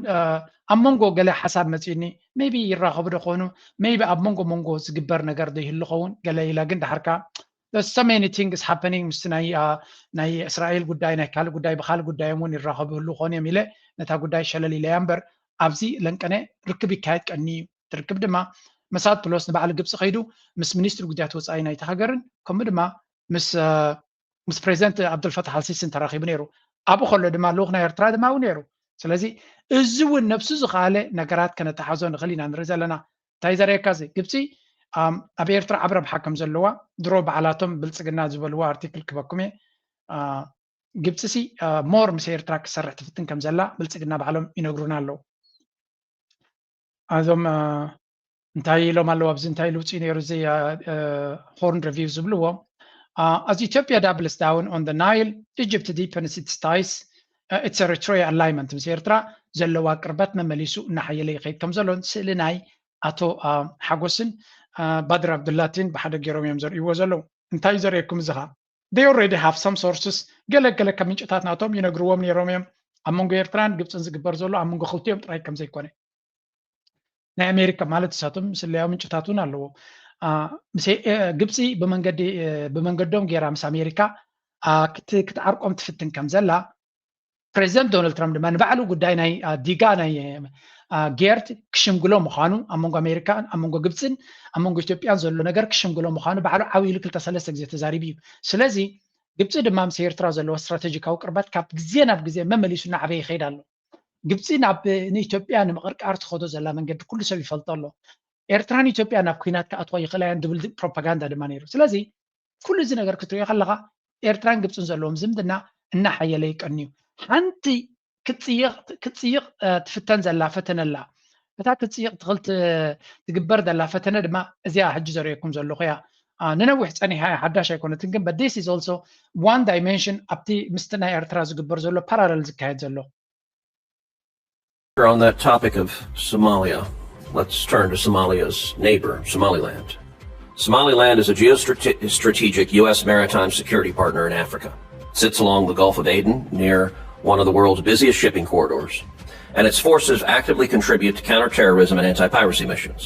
ኣብ መንጎ ገለ ሓሳብ መፂኒ፣ maybe ይራኸቡ ዶ ኾኑ፣ maybe ኣብ መንጎ መንጎ ዝግበር ነገር ዶ ይህሉ ኸውን ገለ ኢለ፣ ግን ዳሕርካ so many things happening ምስቲ ናይ ናይ እስራኤል ጉዳይ ናይ ካልእ ጉዳይ ብካልእ ጉዳዮም እውን ይራኸቡ ይህሉ ኾኑ እዮም ኢለ ነታ ጉዳይ ሸለል ኢለያ እምበር ኣብዚ ለንቀነ ርክብ ይካየድ ቀኒ እዩ። ትርክብ ድማ መሳት ፕሎስ ንባዕሊ ግብፂ ከይዱ ምስ ሚኒስትሪ ጉዳያት ወፃኢ ናይቲ ሃገርን ከምኡ ድማ ምስ ምስ ፕሬዚደንት ዓብዱልፈታሕ ኣልሲሲን ተራኺቡ ነይሩ። ኣብኡ ከሎ ድማ ልኡኽ ናይ ኤርትራ ድማ ኣብኡ ነይሩ። ስለዚ እዚ እውን ነብሱ ዝኸኣለ ነገራት ከነተሓዞ ንኽእል ኢና ንርኢ ዘለና። እንታይ ዘርእየካ እዚ ግብፂ ኣብ ኤርትራ ዓቢ ረብሓ ከም ዘለዋ ድሮ ባዕላቶም ብልፅግና ዝበልዎ ኣርቲክል ክበኩም እየ። ግብፂ ሲ ሞር ምስ ኤርትራ ክሰርሕ ትፍትን ከም ዘላ ብልፅግና ባዕሎም ይነግሩና ኣለዉ። እዞም እንታይ ኢሎም ኣለዉ ኣብዚ እንታይ ልውፅኡ ነይሩ እዚ ሆርን ሪቪው ዝብልዎ as Ethiopia doubles down on the Nile, Egypt deepens its ties, uh, its Eritrea alignment ምስ ኤርትራ ዘለዋ ቅርበት መመሊሱ እናሓየለ ይኸይድ ከም ዘሎ ስእሊ ናይ ኣቶ ሓጎስን ባድር ኣብዱላቲን ብሓደ ገይሮም እዮም ዘርእይዎ ዘለዉ። እንታይ እዩ ዘርእየኩም እዚ ኸ they already have some sources ገለ ገለ ካብ ምንጭታት ናቶም ይነግርዎም ነይሮም እዮም ኣብ መንጎ ኤርትራን ግብፅን ዝግበር ዘሎ ኣብ መንጎ ክልቲኦም ጥራይ ከም ዘይኮነ ናይ ኣሜሪካ ማለት ንሳቶም ስለያዊ ምንጭታት እውን ኣለዎ። ግብፂ ብመንገዲ ብመንገዶም ገይራ ምስ ኣሜሪካ ክትዓርቆም ትፍትን ከም ዘላ ፕሬዚደንት ዶናልድ ትራምፕ ድማ ንባዕሉ ጉዳይ ናይ ዲጋ ናይ ጌርት ክሽምግሎ ምዃኑ ኣብ መንጎ ኣሜሪካን ኣብ መንጎ ግብፅን ኣብ መንጎ ኢትዮጵያን ዘሎ ነገር ክሽምግሎ ምዃኑ ባዕሉ ዓው ኢሉ ክልተ ሰለስተ ግዜ ተዛሪቡ እዩ። ስለዚ ግብፂ ድማ ምስ ኤርትራ ዘለዎ ስትራቴጂካዊ ቅርበት ካብ ግዜ ናብ ግዜ መመሊሱ እናዓበየ ይኸይድ ኣሎ። ግብፂ ናብ ንኢትዮጵያ ንምቕርቃር ትኸዶ ዘላ መንገዲ ኩሉ ሰብ ይፈልጦ ኣሎ። ኤርትራን ኢትዮጵያ ናብ ኩናት ክኣትዋ ይኽእላ እየን ዝብል ፕሮፓጋንዳ ድማ ነይሩ። ስለዚ ኩሉ እዚ ነገር ክትሪኦ ከለኻ ኤርትራን ግብፅን ዘለዎም ዝምድና እናሓየለ ይቀንዩ። ሓንቲ ክትፅይቕ ክትፅይቕ ትፍተን ዘላ ፈተነ ኣላ። እታ ክትፅይቕ ትኽእል ትግበር ዘላ ፈተነ ድማ እዚኣ ሕጂ ዘርእየኩም ዘለኹ እያ። ንነዊሕ ፀኒሓ እያ፣ ሓዳሽ ኣይኮነትን፣ ግን but this is also one dimension ኣብቲ ምስቲ ናይ ኤርትራ ዝግበር ዘሎ ፓራለል ዝካየድ ዘሎ። On that topic of Somalia, let's turn to Somalia's neighbor, Somaliland. Somaliland is a geostrategic U S maritime security partner in Africa. It sits along the Gulf of Aden, near one of the world's busiest shipping corridors, and its forces actively contribute to counterterrorism and anti-piracy missions.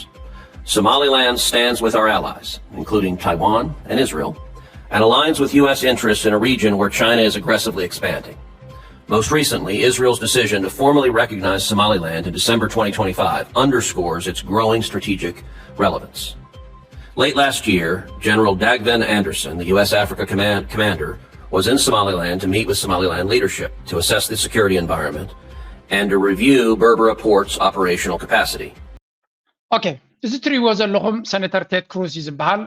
Somaliland stands with our allies, including Taiwan and Israel, and aligns with U S interests in a region where China is aggressively expanding. Most recently, Israel's decision to formally recognize Somaliland in December twenty twenty-five underscores its growing strategic relevance. Late last year, General Dagvin Andersen, the U S Africa Command commander, was in Somaliland to meet with Somaliland leadership to assess the security environment and to review Berbera Port's operational capacity. ኦኬ፣ እዚ ትሪእዎ ዘለኹም ሰነተር ቴድ ክሩዝ እዩ ዝበሃል።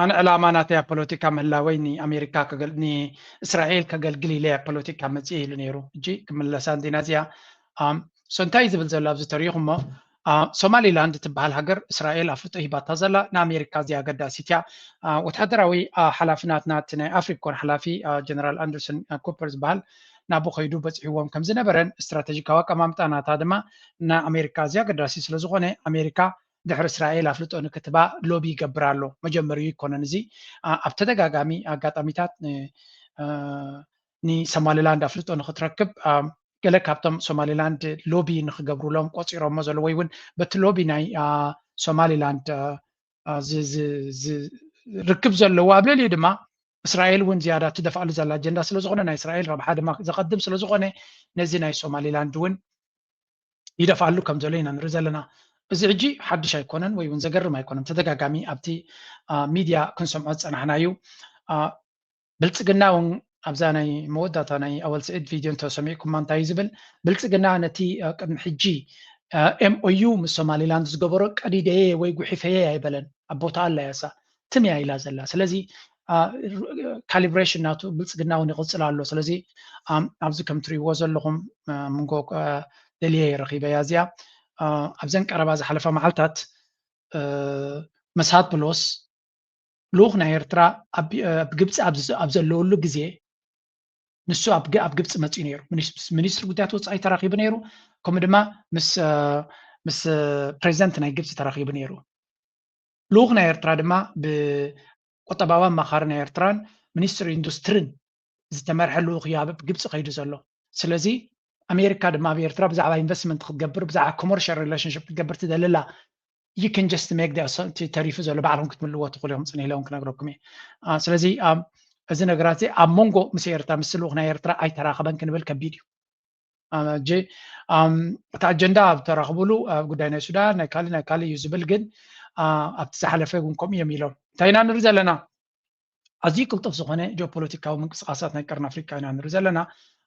ኣነ ዕላማ ናተይ ኣብ ፖለቲካ ምህላወይ ንኣሜሪካ ንእስራኤል ከገልግል ኢለ ኣብ ፖለቲካ መፅእ ኢሉ ነይሩ። እጂ ክምለሳ እንዲና እዚኣ ሶ እንታይ ዝብል ዘሎ ኣብዚ ተሪኹሞ ሶማሊላንድ ትበሃል ሃገር እስራኤል ኣፍልጦ ሂባታ ዘላ ንኣሜሪካ እዚኣ ኣገዳሲት እያ። ወታደራዊ ሓላፊ ናትና እቲ ናይ ኣፍሪኮን ሓላፊ ጀነራል ኣንደርሰን ኩፐር ዝበሃል ናብኡ ከይዱ በፂሕዎም ከም ዝነበረን ስትራተጂካዊ ኣቀማምጣ ናታ ድማ ንኣሜሪካ ኣዝያ ኣገዳሲ ስለዝኾነ ኣሜሪካ ድሕሪ እስራኤል ኣፍልጦ ንክትባ ሎቢ ይገብር ኣሎ። መጀመሪኡ ይኮነን እዚ ኣብ ተደጋጋሚ ኣጋጣሚታት ንሶማሊላንድ ኣፍልጦ ንክትረክብ ገለ ካብቶም ሶማሊላንድ ሎቢ ንክገብሩሎም ቆፂሮሞ ዘሎ ወይ እውን በቲ ሎቢ ናይ ሶማሊላንድ ርክብ ዘለዎ ኣብ ልዕሊኡ ድማ እስራኤል እውን ዝያዳ ትደፍኣሉ ዘላ ኣጀንዳ ስለ ዝኾነ፣ ናይ እስራኤል ረብሓ ድማ ዘቐድም ስለ ዝኾነ፣ ነዚ ናይ ሶማሊላንድ እውን ይደፍኣሉ ከም ዘሎ ኢና ንርኢ ዘለና። እዚ ሕጂ ሓድሽ ኣይኮነን ወይ እውን ዘገርም ኣይኮነን። ተደጋጋሚ ኣብቲ ሚድያ ክንሰምዖ ዝፀናሕና እዩ። ብልፅግና እውን ኣብዛ ናይ መወዳእታ ናይ ኣወል ስዒድ ቪድዮ እንተሰሚዕኩማ እንታይ እዩ ዝብል? ብልፅግና ነቲ ቅድሚ ሕጂ ኤምኦዩ ምስ ሶማሊላንድ ዝገበሮ ቀዲደየ ወይ ጉሒፈየ ኣይበለን። ኣብ ቦታ ኣላ ያሳ ትምያ ኢላ ዘላ። ስለዚ ካሊብሬሽን ናቱ ብልፅግና እውን ይቕፅል ኣሎ። ስለዚ ኣብዚ ከም ትሪእዎ ዘለኹም ምንጎ ደልየ ረኺበያ እዚኣ ኣብዘን ቀረባ ዝሓለፋ መዓልታት መስሃት ብሎስ ልኡኽ ናይ ኤርትራ ኣብ ግብፂ ኣብ ዘለወሉ ግዜ ንሱ ኣብ ግብፂ መፅኡ ነይሩ። ሚኒስትሪ ጉዳያት ወፃኢ ተራኺቡ ነይሩ። ከምኡ ድማ ምስ ፕሬዚደንት ናይ ግብፂ ተራኺቡ ነይሩ። ልኡኽ ናይ ኤርትራ ድማ ብቁጠባዊ ኣማኻሪ ናይ ኤርትራን ሚኒስትሪ ኢንዱስትሪን ዝተመርሐ ልኡኽ እዩ ኣብ ግብፂ ከይዱ ዘሎ። ስለዚ ኣሜሪካ ድማ ኣብ ኤርትራ ብዛዕባ ኢንቨስትመንት ክትገብር፣ ብዛዕባ ኮመርሻል ሪሌሽንሽፕ ክትገብር ትደልላ you can just make the ተሪፉ ዘሎ ባዕልኩም ክትምልዎ ትኽእሉ ኢኹም። ፅን ኢለ እውን ክነግረኩም እየ። ስለዚ እዚ ነገራት እዚ ኣብ መንጎ ምስ ኤርትራ ምስ ልኡኽ ናይ ኤርትራ ኣይተራኸበን ክንብል ከቢድ እዩ። ሕጂ እቲ ኣጀንዳ ኣብ ተራኽብሉ ጉዳይ ናይ ሱዳን ናይ ካልእ ናይ ካልእ እዩ ዝብል፣ ግን ኣብቲ ዝሓለፈ እውን ከምኡ እዮም ኢሎም። እንታይ ኢና ንርኢ ዘለና? ኣዝዩ ቅልጡፍ ዝኾነ ጂኦፖለቲካዊ ምንቅስቃሳት ናይ ቀርኒ ኣፍሪካ ኢና ንርኢ ዘለና።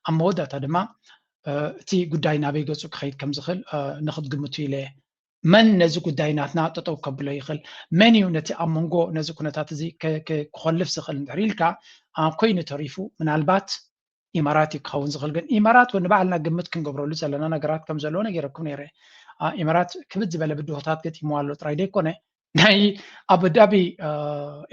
ኣብ መወዳእታ ድማ እቲ ጉዳይ ናበይ ገፁ ክኸይድ ከም ዝኽእል ንክትግምቱ ኢለ እየ። መን ነዚ ጉዳይ ናትና ጠጠው ከብሎ ይኽእል? መን እዩ ነቲ ኣብ መንጎ ነዚ ኩነታት እዚ ክኾልፍ ዝኽእል? እንድሕር ኢልካ ኮይኑ ተሪፉ ምናልባት ኢማራት እዩ ክኸውን ዝኽእል። ግን ኢማራት እውን ንባዕልና ግምት ክንገብረሉ ዘለና ነገራት ከም ዘለዎ ነጊረኩም ነይረ። ኢማራት ክብድ ዝበለ ብድሆታት ገጢምዋ ኣሎ ጥራይ ዘይኮነ ናይ ኣቡዳቢ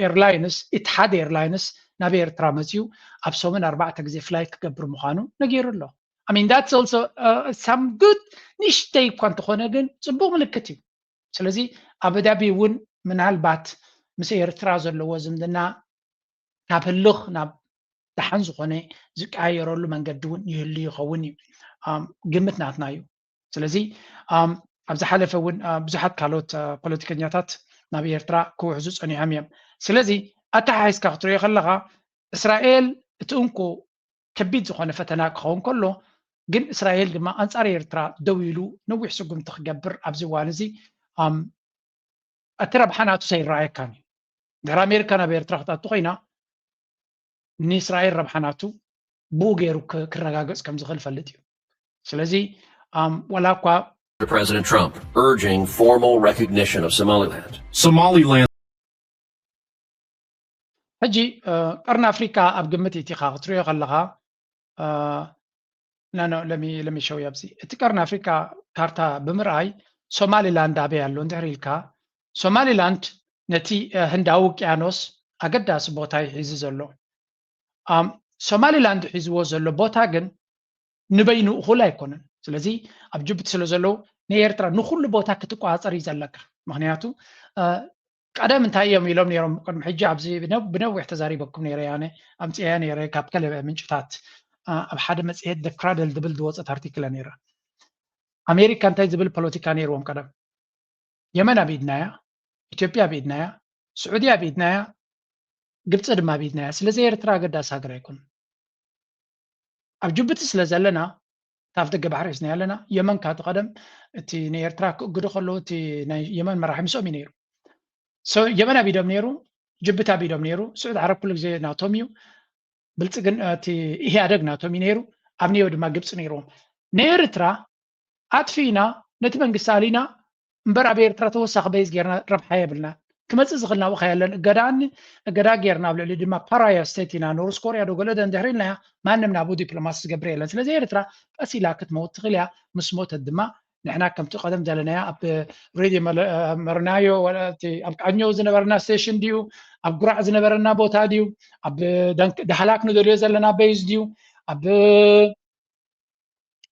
ኤርላይንስ ኢትሓድ ኤርላይንስ ናብ ኤርትራ መፅዩ ኣብ ሰሙን ኣርባዕተ ግዜ ፍላይት ክገብር ምዃኑ ነጊሩ ኣሎ። I mean that's also some good ንእሽተይ እኳ እንተኾነ ግን ፅቡቅ ምልክት እዩ። ስለዚ ኣቡዳቢ እውን ምናልባት ምስ ኤርትራ ዘለዎ ዝምድና ካብ ህልኽ ናብ ደሓን ዝኾነ ዝቀያየረሉ መንገዲ እውን ይህሉ ይኸውን እዩ ግምት ናትና እዩ። ስለዚ ኣብ ዝሓለፈ እውን ብዙሓት ካልኦት ፖለቲከኛታት ናብ ኤርትራ ክውሕዙ ፀኒሖም እዮም። ስለዚ ኣተሓሒዝካ ክትሪኦ ከለኻ እስራኤል እቲ እንኮ ከቢድ ዝኾነ ፈተና ክኸውን ከሎ ግን እስራኤል ድማ ኣንፃር ኤርትራ ደው ኢሉ ነዊሕ ስጉምቲ ክገብር ኣብዚ እዋን እዚ እቲ ረብሓ ናቱ ኣይረኣየካን እዩ። ድሕሪ ኣሜሪካ ናብ ኤርትራ ክትኣቱ ኮይና ንእስራኤል ረብሓ ናቱ ብኡ ገይሩ ክረጋገፅ ከም ዝኽእል ፈልጥ እዩ። ስለዚ ዋላ እኳ President Trump urging formal recognition of Somaliland. Somaliland. ሕጂ ቀርኒ ኣፍሪካ ኣብ ግምት ኢቲኻ ክትሪኦ ከለኻ ናኖ ለሚሸው ኣብዚ እቲ ቀርኒ ኣፍሪካ ካርታ ብምርኣይ ሶማሊላንድ ኣበይ ኣሎ እንድሕር ኢልካ ሶማሊላንድ ነቲ ህንዳዊ ውቅያኖስ ኣገዳሲ ቦታ እዩ ሒዙ ዘሎ። ሶማሊላንድ ሒዝዎ ዘሎ ቦታ ግን ንበይኑ እኹል ኣይኮነን። ስለዚ ኣብ ጅቡቲ ስለ ዘለዉ ንኤርትራ ንኩሉ ቦታ ክትቆፃፀር እዩ ዘለካ። ምክንያቱ ቀደም እንታይ እዮም ኢሎም ነይሮም ቅድሚ ሕጂ ኣብዚ ብነዊሕ ተዛሪበኩም ነይረ ያነ ኣምፅያ ነይረ ካብ ከለ ምንጭታት ኣብ ሓደ መፅሄት ክራደል ዝብል ዝወፀት ኣርቲክለ ነይራ። ኣሜሪካ እንታይ ዝብል ፖለቲካ ነይርዎም ቀደም? የመን ኣብ ኢድናያ፣ ኢትዮጵያ ኣብ ኢድናያ፣ ስዑድያ ኣብ ኢድናያ፣ ግብፂ ድማ ኣብ ኢድናያ። ስለዚ ኤርትራ ኣገዳሲ ሃገር ኣይኮን። ኣብ ጅቡቲ ስለ ዘለና ካብ ደገ ባሕሪ ሒዝና ኣለና። የመን ካብ ቀደም እቲ ንኤርትራ ክእግዱ ከለዉ እቲ ናይ የመን መራሒ ምስኦም እዩ ነይሩ። የመን ኣብ ኢዶም ነይሩ፣ ጅቡቲ ኣብ ኢዶም ነይሩ፣ ስዑድ ዓረብ ኩሉ ግዜ ናቶም እዩ። ብልፅግና እቲ ኢህኣደግ ናቶም እዩ ነይሩ፣ ኣብ ኒዮ ድማ ግብፂ ነይርዎም። ንኤርትራ ኣጥፊእና ነቲ መንግስቲ ኣሊና እምበር ኣብ ኤርትራ ተወሳኺ በይዝ ጌርና ረብሓ የብልና። ክመፅእ ዝኽእል ናብኡ ከየለን እገዳኒ እገዳ ጌርና ኣብ ልዕሊ ድማ ፓራያ ስቴት ኢና ኖርስ ኮርያ ዶ ገለደ እንድሕር ኢልናያ ማንም ናብኡ ዲፕሎማሲ ዝገብር የለን። ስለዚ ኤርትራ ቀስ ኢላ ክትመውት ትኽእል እያ። ምስ ሞተት ድማ ንሕና ከምቲ ቀደም ዘለናያ ኣብ ሬድዮ መርናዮ ኣብ ቃኞ ዝነበረና ስቴሽን ድዩ ኣብ ጉራዕ ዝነበረና ቦታ ድዩ ኣብ ዳህላክ ንደልዮ ዘለና በይዝ ድዩ ኣብ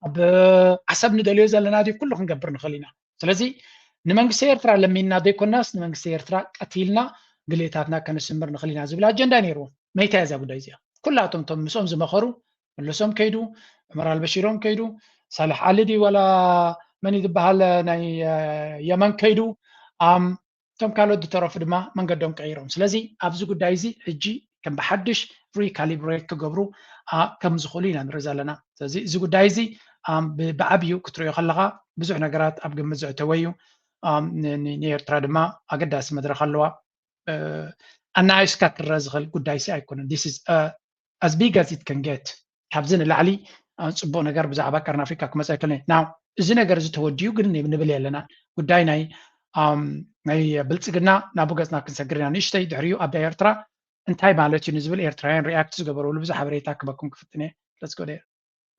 ኣብ ዓሰብ ንደልዮ ዘለና ድዩ ኩሉ ክንገብር ንኽእል ኢና። ስለዚ ንመንግስቲ ኤርትራ ለሚንና ዘይኮናስ ንመንግስቲ ኤርትራ ቀቲልና ድሌታትና ከነስምር ንኽእል ኢና ዝብል ኣጀንዳ ነይርዎም። መይታ እዛ ጉዳይ እዚኣ ኩላቶም ቶም ምስኦም ዝመኸሩ መለሶም ከይዱ፣ ዑመር ኣልበሺሮም ከይዱ፣ ሳልሕ ዓሊ ድዩ ዋላ መን እዩ ዝበሃል ናይ የመን ከይዱ፣ እቶም ካልኦት ዝተረፉ ድማ መንገዶም ቀይሮም። ስለዚ ኣብዚ ጉዳይ እዚ ሕጂ ከም ብሓድሽ recalibrate ክገብሩ ከም ዝኽእሉ ኢና ንርኢ ዘለና። ስለዚ እዚ ጉዳይ እዚ ብዓብዩ ክትሪኦ ከለካ ብዙሕ ነገራት ኣብ ግምት ዘእተወ እዩ። ንኤርትራ ድማ ኣገዳሲ መድረክ ኣለዋ። ኣናኣይስካ ክረ ዝኽእል ጉዳይ ሲ ኣይኮነን። As big as it can get። ካብዚ ንላዕሊ ፅቡቅ ነገር ብዛዕባ ቀርኒ ኣፍሪካ ክመፅ ኣይክእልን። ናው እዚ ነገር እዚ ተወዲኡ ግን ንብል የለና። ጉዳይ ናይ ናይ ብልፅግና ናቡ ገፅና ክንሰግር ኢና። ንእሽተይ ድሕሪኡ ኣብ ኤርትራ እንታይ ማለት እዩ ንዝብል ኤርትራውያን ሪኣክት ዝገበረሉ ብዙሕ ሓበሬታ ክበኩም ክፍትን እየ። Let's go there.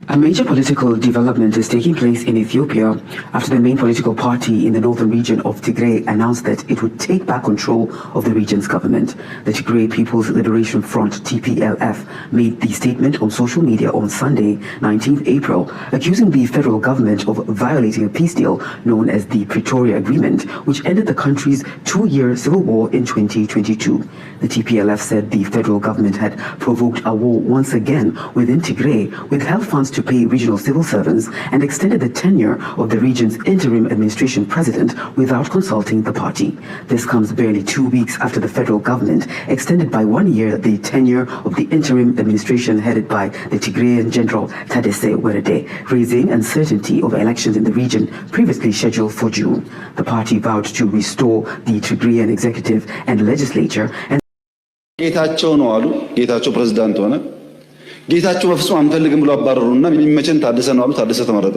A major political development is taking place in Ethiopia after the main political party in the northern region of Tigray announced that it would take back control of the region's government. The Tigray People's Liberation Front, T P L F, made the statement on social media on Sunday, nineteenth April, accusing the federal government of violating a peace deal known as the Pretoria Agreement, which ended the country's two-year civil war in twenty twenty-two. The T P L F said the federal government had provoked a war once again within Tigray, withheld funds to pay regional civil servants, and extended the tenure of the region's interim administration president without consulting the party. This comes barely two weeks after the federal government extended by one year the tenure of the interim administration headed by the Tigrayan General Tadesse Werede, raising uncertainty over elections in the region previously scheduled for June. The party vowed to restore the Tigrayan executive and legislature and ጌታቸው ነው አሉ። ጌታቸው ፕሬዝዳንት ሆነ። ጌታቸው በፍጹም አንፈልግም ብሎ አባረሩና የሚመቸን ታደሰ ነው አሉ። ታደሰ ተመረጠ።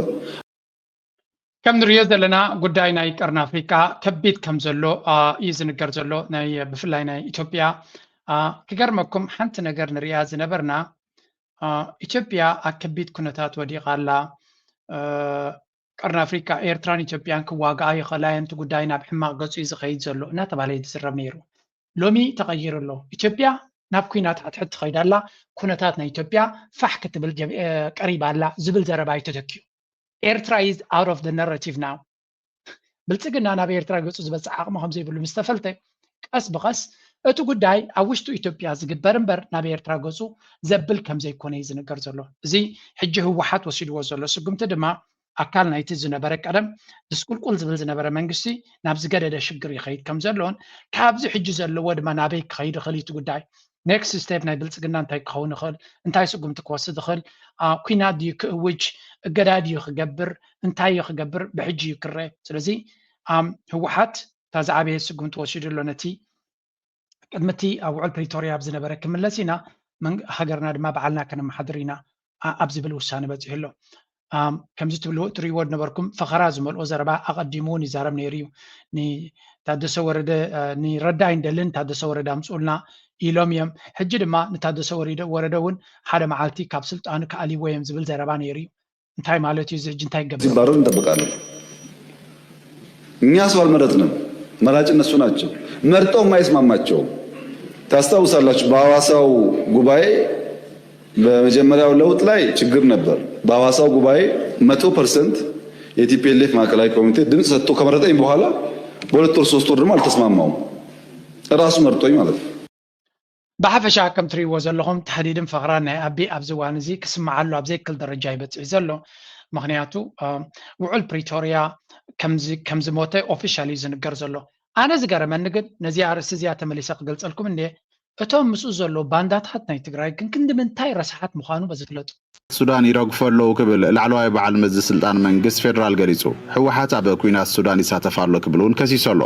ከም ንሪኦ ዘለና ጉዳይ ናይ ቀርኒ ኣፍሪካ ከቢድ ከም ዘሎ እዩ ዝንገር ዘሎ። ናይ ብፍላይ ናይ ኢትዮጵያ ክገርመኩም ሓንቲ ነገር ንሪኣ ዝነበርና ኢትዮጵያ ኣብ ከቢድ ኩነታት ወዲቓ ኣላ። ቀርኒ ኣፍሪካ ኤርትራን ኢትዮጵያን ክዋግኣ ይኽእላ እየን፣ እቲ ጉዳይ ናብ ሕማቕ ገፁ እዩ ዝኸይድ ዘሎ እናተባህለ እዩ ዝዝረብ ነይሩ። ሎሚ ተቐይሩ ኣሎ። ኢትዮጵያ ናብ ኩናት ሓድሕድ ትኸይድ ኣላ፣ ኩነታት ናይ ኢትዮጵያ ፋሕ ክትብል ቀሪባ ኣላ ዝብል ዘረባ እዩ ተተኪኡ። ኤርትራ is out of the narrative now። ብልፅግና ናብ ኤርትራ ገፁ ዝበፅሕ ዓቕሚ ከምዘይብሉ ምስ ተፈልጠ ቀስ ብቐስ እቲ ጉዳይ ኣብ ውሽጡ ኢትዮጵያ ዝግበር እምበር ናብ ኤርትራ ገፁ ዘብል ከምዘይኮነ እዩ ዝንገር ዘሎ። እዚ ሕጂ ህወሓት ወሲድዎ ዘሎ ስጉምቲ ድማ ኣካል ናይቲ ዝነበረ ቀደም ድስቁልቁል ዝብል ዝነበረ መንግስቲ ናብ ዝገደደ ሽግር ይኸይድ ከም ዘሎን ካብዚ ሕጂ ዘለዎ ድማ ናበይ ክኸይድ ይኽእል እቲ ጉዳይ next step ናይ ብልፅግና እንታይ ክኸውን ይኽእል እንታይ ስጉምቲ ክወስድ ይኽእል ኩናት ድዩ ክእውጅ እገዳ ድዩ ክገብር እንታይ እዩ ክገብር ብሕጂ እዩ ክረአ ስለዚ ህወሓት እታ ዝዓበየ ስጉምቲ ወሲዱ ኣሎ ነቲ ቅድሚ እቲ ኣብ ውዕል ፕሪቶርያ ኣብ ዝነበረ ክምለስ ኢና ሃገርና ድማ ባዕልና ከነመሓድር ኢና ኣብ ዝብል ውሳነ በፂሑ ኣሎ ከምዚ ትብልዎ ትሪእዎ ዝነበርኩም ፈኸራ ዝመልኦ ዘረባ ኣቐዲሙ እውን ይዛረብ ነይሩ እዩ ንታደሰ ወረደ ንረዳይ እንደልን ታደሰ ወረደ ኣምፅኡልና ኢሎም እዮም ሕጂ ድማ ንታደሰ ወረደ እውን ሓደ መዓልቲ ካብ ስልጣኑ ክኣልይዎ እዮም ዝብል ዘረባ ነይሩ እዩ እንታይ ማለት እዩ እዚ ሕጂ እንታይ ይገብር ሲባረር እንጠብቃለን። እኛ ሰው አልመረጥንም፣ መራጭ እነሱ ናቸው። መርጠውም አይስማማቸውም። ታስታውሳላችሁ በሐዋሳው ጉባኤ በመጀመሪያው ለውጥ ላይ ችግር ነበር። በሐዋሳው ጉባኤ መቶ ፐርሰንት የ ቲ ፒ ኤል ኤፍ ማዕከላዊ ኮሚቴ ድምፅ ሰጥቶ ከመረጠኝ በኋላ በሁለት ወር ሶስት ወር ደግሞ አልተስማማውም። እራሱ መርጦኝ ማለት ነው። ብሓፈሻ ከም ትሪእዎ ዘለኹም ተህዲድን ፈኽራን ናይ ኣቢ ኣብዚ እዋን እዚ ክስምዓሉ ኣብ ዘይክል ደረጃ ይበፅሕ ዘሎ ምክንያቱ ውዑል ፕሪቶርያ ከም ዝሞተ ኦፊሻል እዩ ዝንገር ዘሎ ኣነ ዝገረመኒ ግን ነዚ ኣርእስቲ እዚኣ ተመሊሰ ክገልፀልኩም እንደ እቶም ምስኡ ዘለዉ ባንዳታት ናይ ትግራይ ግን ክንዲ ምንታይ ረስሓት ምዃኑ በዚ ፍለጡ ሱዳን ይረግፉ ኣለዉ ክብል ላዕለዋይ በዓል መዚ ስልጣን መንግስት ፌደራል ገሊጹ። ህወሓት ኣብ ኲናት ሱዳን ይሳተፍ ኣሎ ክብል እውን ከሲሱ ኣሎ።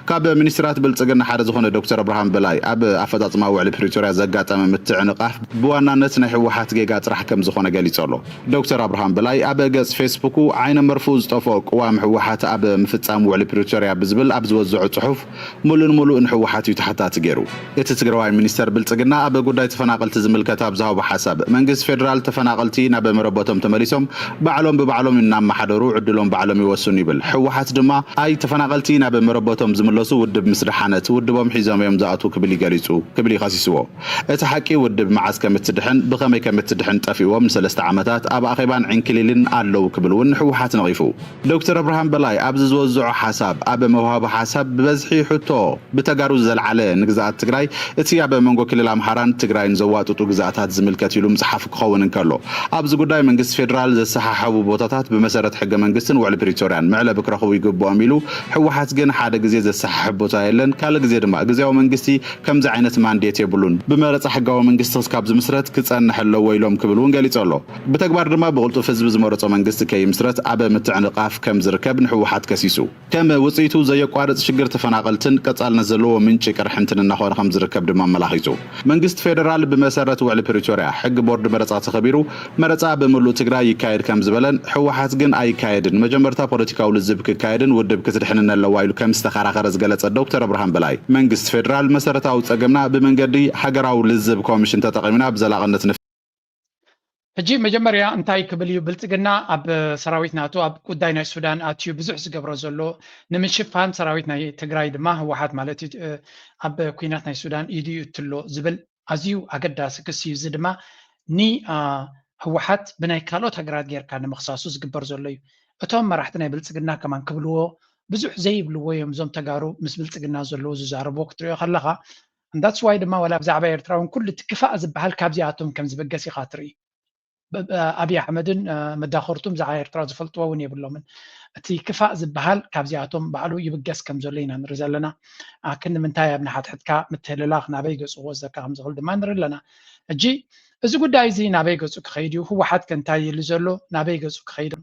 ካብ ሚኒስትራት ብልጽግና ሓደ ዝኾነ ዶክተር ኣብርሃም በላይ ኣብ ኣፈጻጽማ ውዕሊ ፕሪቶርያ ዘጋጠመ ምትዕንቓፍ ብዋናነት ናይ ህወሓት ጌጋ ጥራሕ ከም ዝኾነ ገሊጹ ኣሎ። ዶክተር ኣብርሃም በላይ ኣብ ገጽ ፌስቡኩ ዓይነ መርፍኡ ዝጠፍኦ ቅዋም ህወሓት ኣብ ምፍጻም ውዕሊ ፕሪቶርያ ብዝብል ኣብ ዝወዘዖ ጽሑፍ ሙሉእ ንሙሉእ ንህወሓት እዩ ተሓታቲ ገይሩ። እቲ ትግራዋይ ሚኒስተር ብልፅግና ኣብ ጉዳይ ተፈናቐልቲ ዝምልከት ኣብ ዝሃቦ ሓሳብ፣ መንግስቲ ፌደራል ተፈናቐልቲ ናብ መረበቶም ተመሊሶም ባዕሎም ብባዕሎም እናመሓደሩ ዕድሎም ባዕሎም ይወስኑ ይብል። ህወሓት ድማ ኣይ ተፈናቐልቲ ናብ መረበቶም ዝምለሱ ውድብ ምስ ደሓነ እቲ ውድቦም ሒዞም እዮም ዝኣትዉ ክብል እዩ ገሊፁ ክብል እዩ ከሲስዎ። እቲ ሓቂ ውድብ መዓዝ ከም እትድሕን ብኸመይ ከም እትድሕን ጠፊእዎም ንሰለስተ ዓመታት ኣብ ኣኼባን ዕንክሊልን ኣለዉ ክብል እውን ንህወሓት ነቒፉ። ዶክተር ኣብርሃም በላይ ኣብዚ ዝወዝዖ ሓሳብ ኣብ መውሃቢ ሓሳብ ብበዝሒ ሕቶ ብተጋሩ ዘልዓለ ንግዝኣት ትግራይ እቲ ኣብ መንጎ ክልል ኣምሓራን ትግራይን ዘዋጥጡ ግዝኣታት ዝምልከት ኢሉ ምፅሓፉ ክኸውን እንከሎ ኣብዚ ጉዳይ መንግስቲ ፌደራል ዘሰሓሕቡ ቦታታት ብመሰረት ሕገ መንግስትን ውዕሊ ፕሪቶርያን መዕለቢ ክረኽቡ ይግብኦም ኢሉ፣ ህወሓት ግን ሓደ ግዜ ዘሰሓሕብ ቦታ የለን፣ ካልእ ግዜ ድማ ግዜያዊ መንግስቲ ከምዚ ዓይነት ማንዴት የብሉን፣ ብመረፃ ሕጋዊ መንግስቲ ክስካብ ዝምስረት ክፀንሕ ኣለዎ ኢሎም ክብል እውን ገሊጹ ኣሎ። ብተግባር ድማ ብቕልጡፍ ህዝቢ ዝመረጾ መንግስቲ ከይምስረት ኣብ ምትዕንቓፍ ከም ዝርከብ ንህወሓት ከሲሱ። ከም ውጽኢቱ ዘየቋርጽ ሽግር ተፈናቐልትን ቀጻልነት ዘለዎ ምንጪ ቅርሕንትን እናኾነ ከም ዝርከብ ድማ ኣመላኺቱ። መንግስቲ ፌደራል ብመሰረት ውዕሊ ፕሪቶርያ ሕጊ ቦርድ መረጻ ተኸቢሩ መረጻ ብምሉእ ትግራይ ይካየድ ከም ዝበለን ህወሓት ግን ኣይካየድን፣ መጀመርታ ፖለቲካዊ ልዝብ ክካየድን ውድብ ክትድሕንን ኣለዋ ኢሉ ከም ዝተኸራኸረ ዝገለጸ ዶክተር ኣብርሃም በላይ መንግስቲ ፌደራል መሰረታዊ ጸገምና ብመንገዲ ሃገራዊ ልዝብ ኮሚሽን ተጠቒምና ብዘላቕነት ንፍ- ሕጂ መጀመርያ እንታይ ክብል እዩ ብልጽግና ኣብ ሰራዊት ናቱ ኣብ ጉዳይ ናይ ሱዳን ኣትዩ ብዙሕ ዝገብሮ ዘሎ ንምሽፋን ሰራዊት ናይ ትግራይ ድማ ህወሓት ማለት እዩ ኣብ ኩናት ናይ ሱዳን ኢዱ እዩ እትሎ ዝብል ኣዝዩ ኣገዳሲ ክሲ እዩ። እዚ ድማ ኒ ህወሓት ብናይ ካልኦት ሃገራት ጌርካ ንምኽሳሱ ዝግበር ዘሎ እዩ። እቶም መራሕቲ ናይ ብልጽግና ከማን ክብልዎ ብዙሕ ዘይብልዎ እዮም። እዞም ተጋሩ ምስ ብልጽግና ዘለዉ ዝዛረብዎ ክትሪኦ ከለኻ that's why ድማ ዋላ ብዛዕባ ኤርትራ እውን ኩሉ እቲ ክፋእ ዝበሃል ካብዚኣቶም ከም ዝበገስ ኢኻ ትርኢ። ኣብይ ኣሕመድን መዳኸርቱን ብዛዕባ ኤርትራ ዝፈልጥዎ እውን የብሎምን። እቲ ክፋእ ዝበሃል ካብዚኣቶም ባዕሉ ይብገስ ከም ዘሎ ኢና ንርኢ ዘለና። ክንዲ ምንታይ ኣብ ንሓድሕድካ ምትህልላኽ ናበይ ገፁ ክወስደካ ከም ዝኽእል ድማ ንርኢ ኣለና። ሕጂ እዚ ጉዳይ እዚ ናበይ ገፁ ክኸይድ እዩ? ህወሓት ከ እንታይ ኢሉ ዘሎ ናበይ ገፁ ክኸይድ?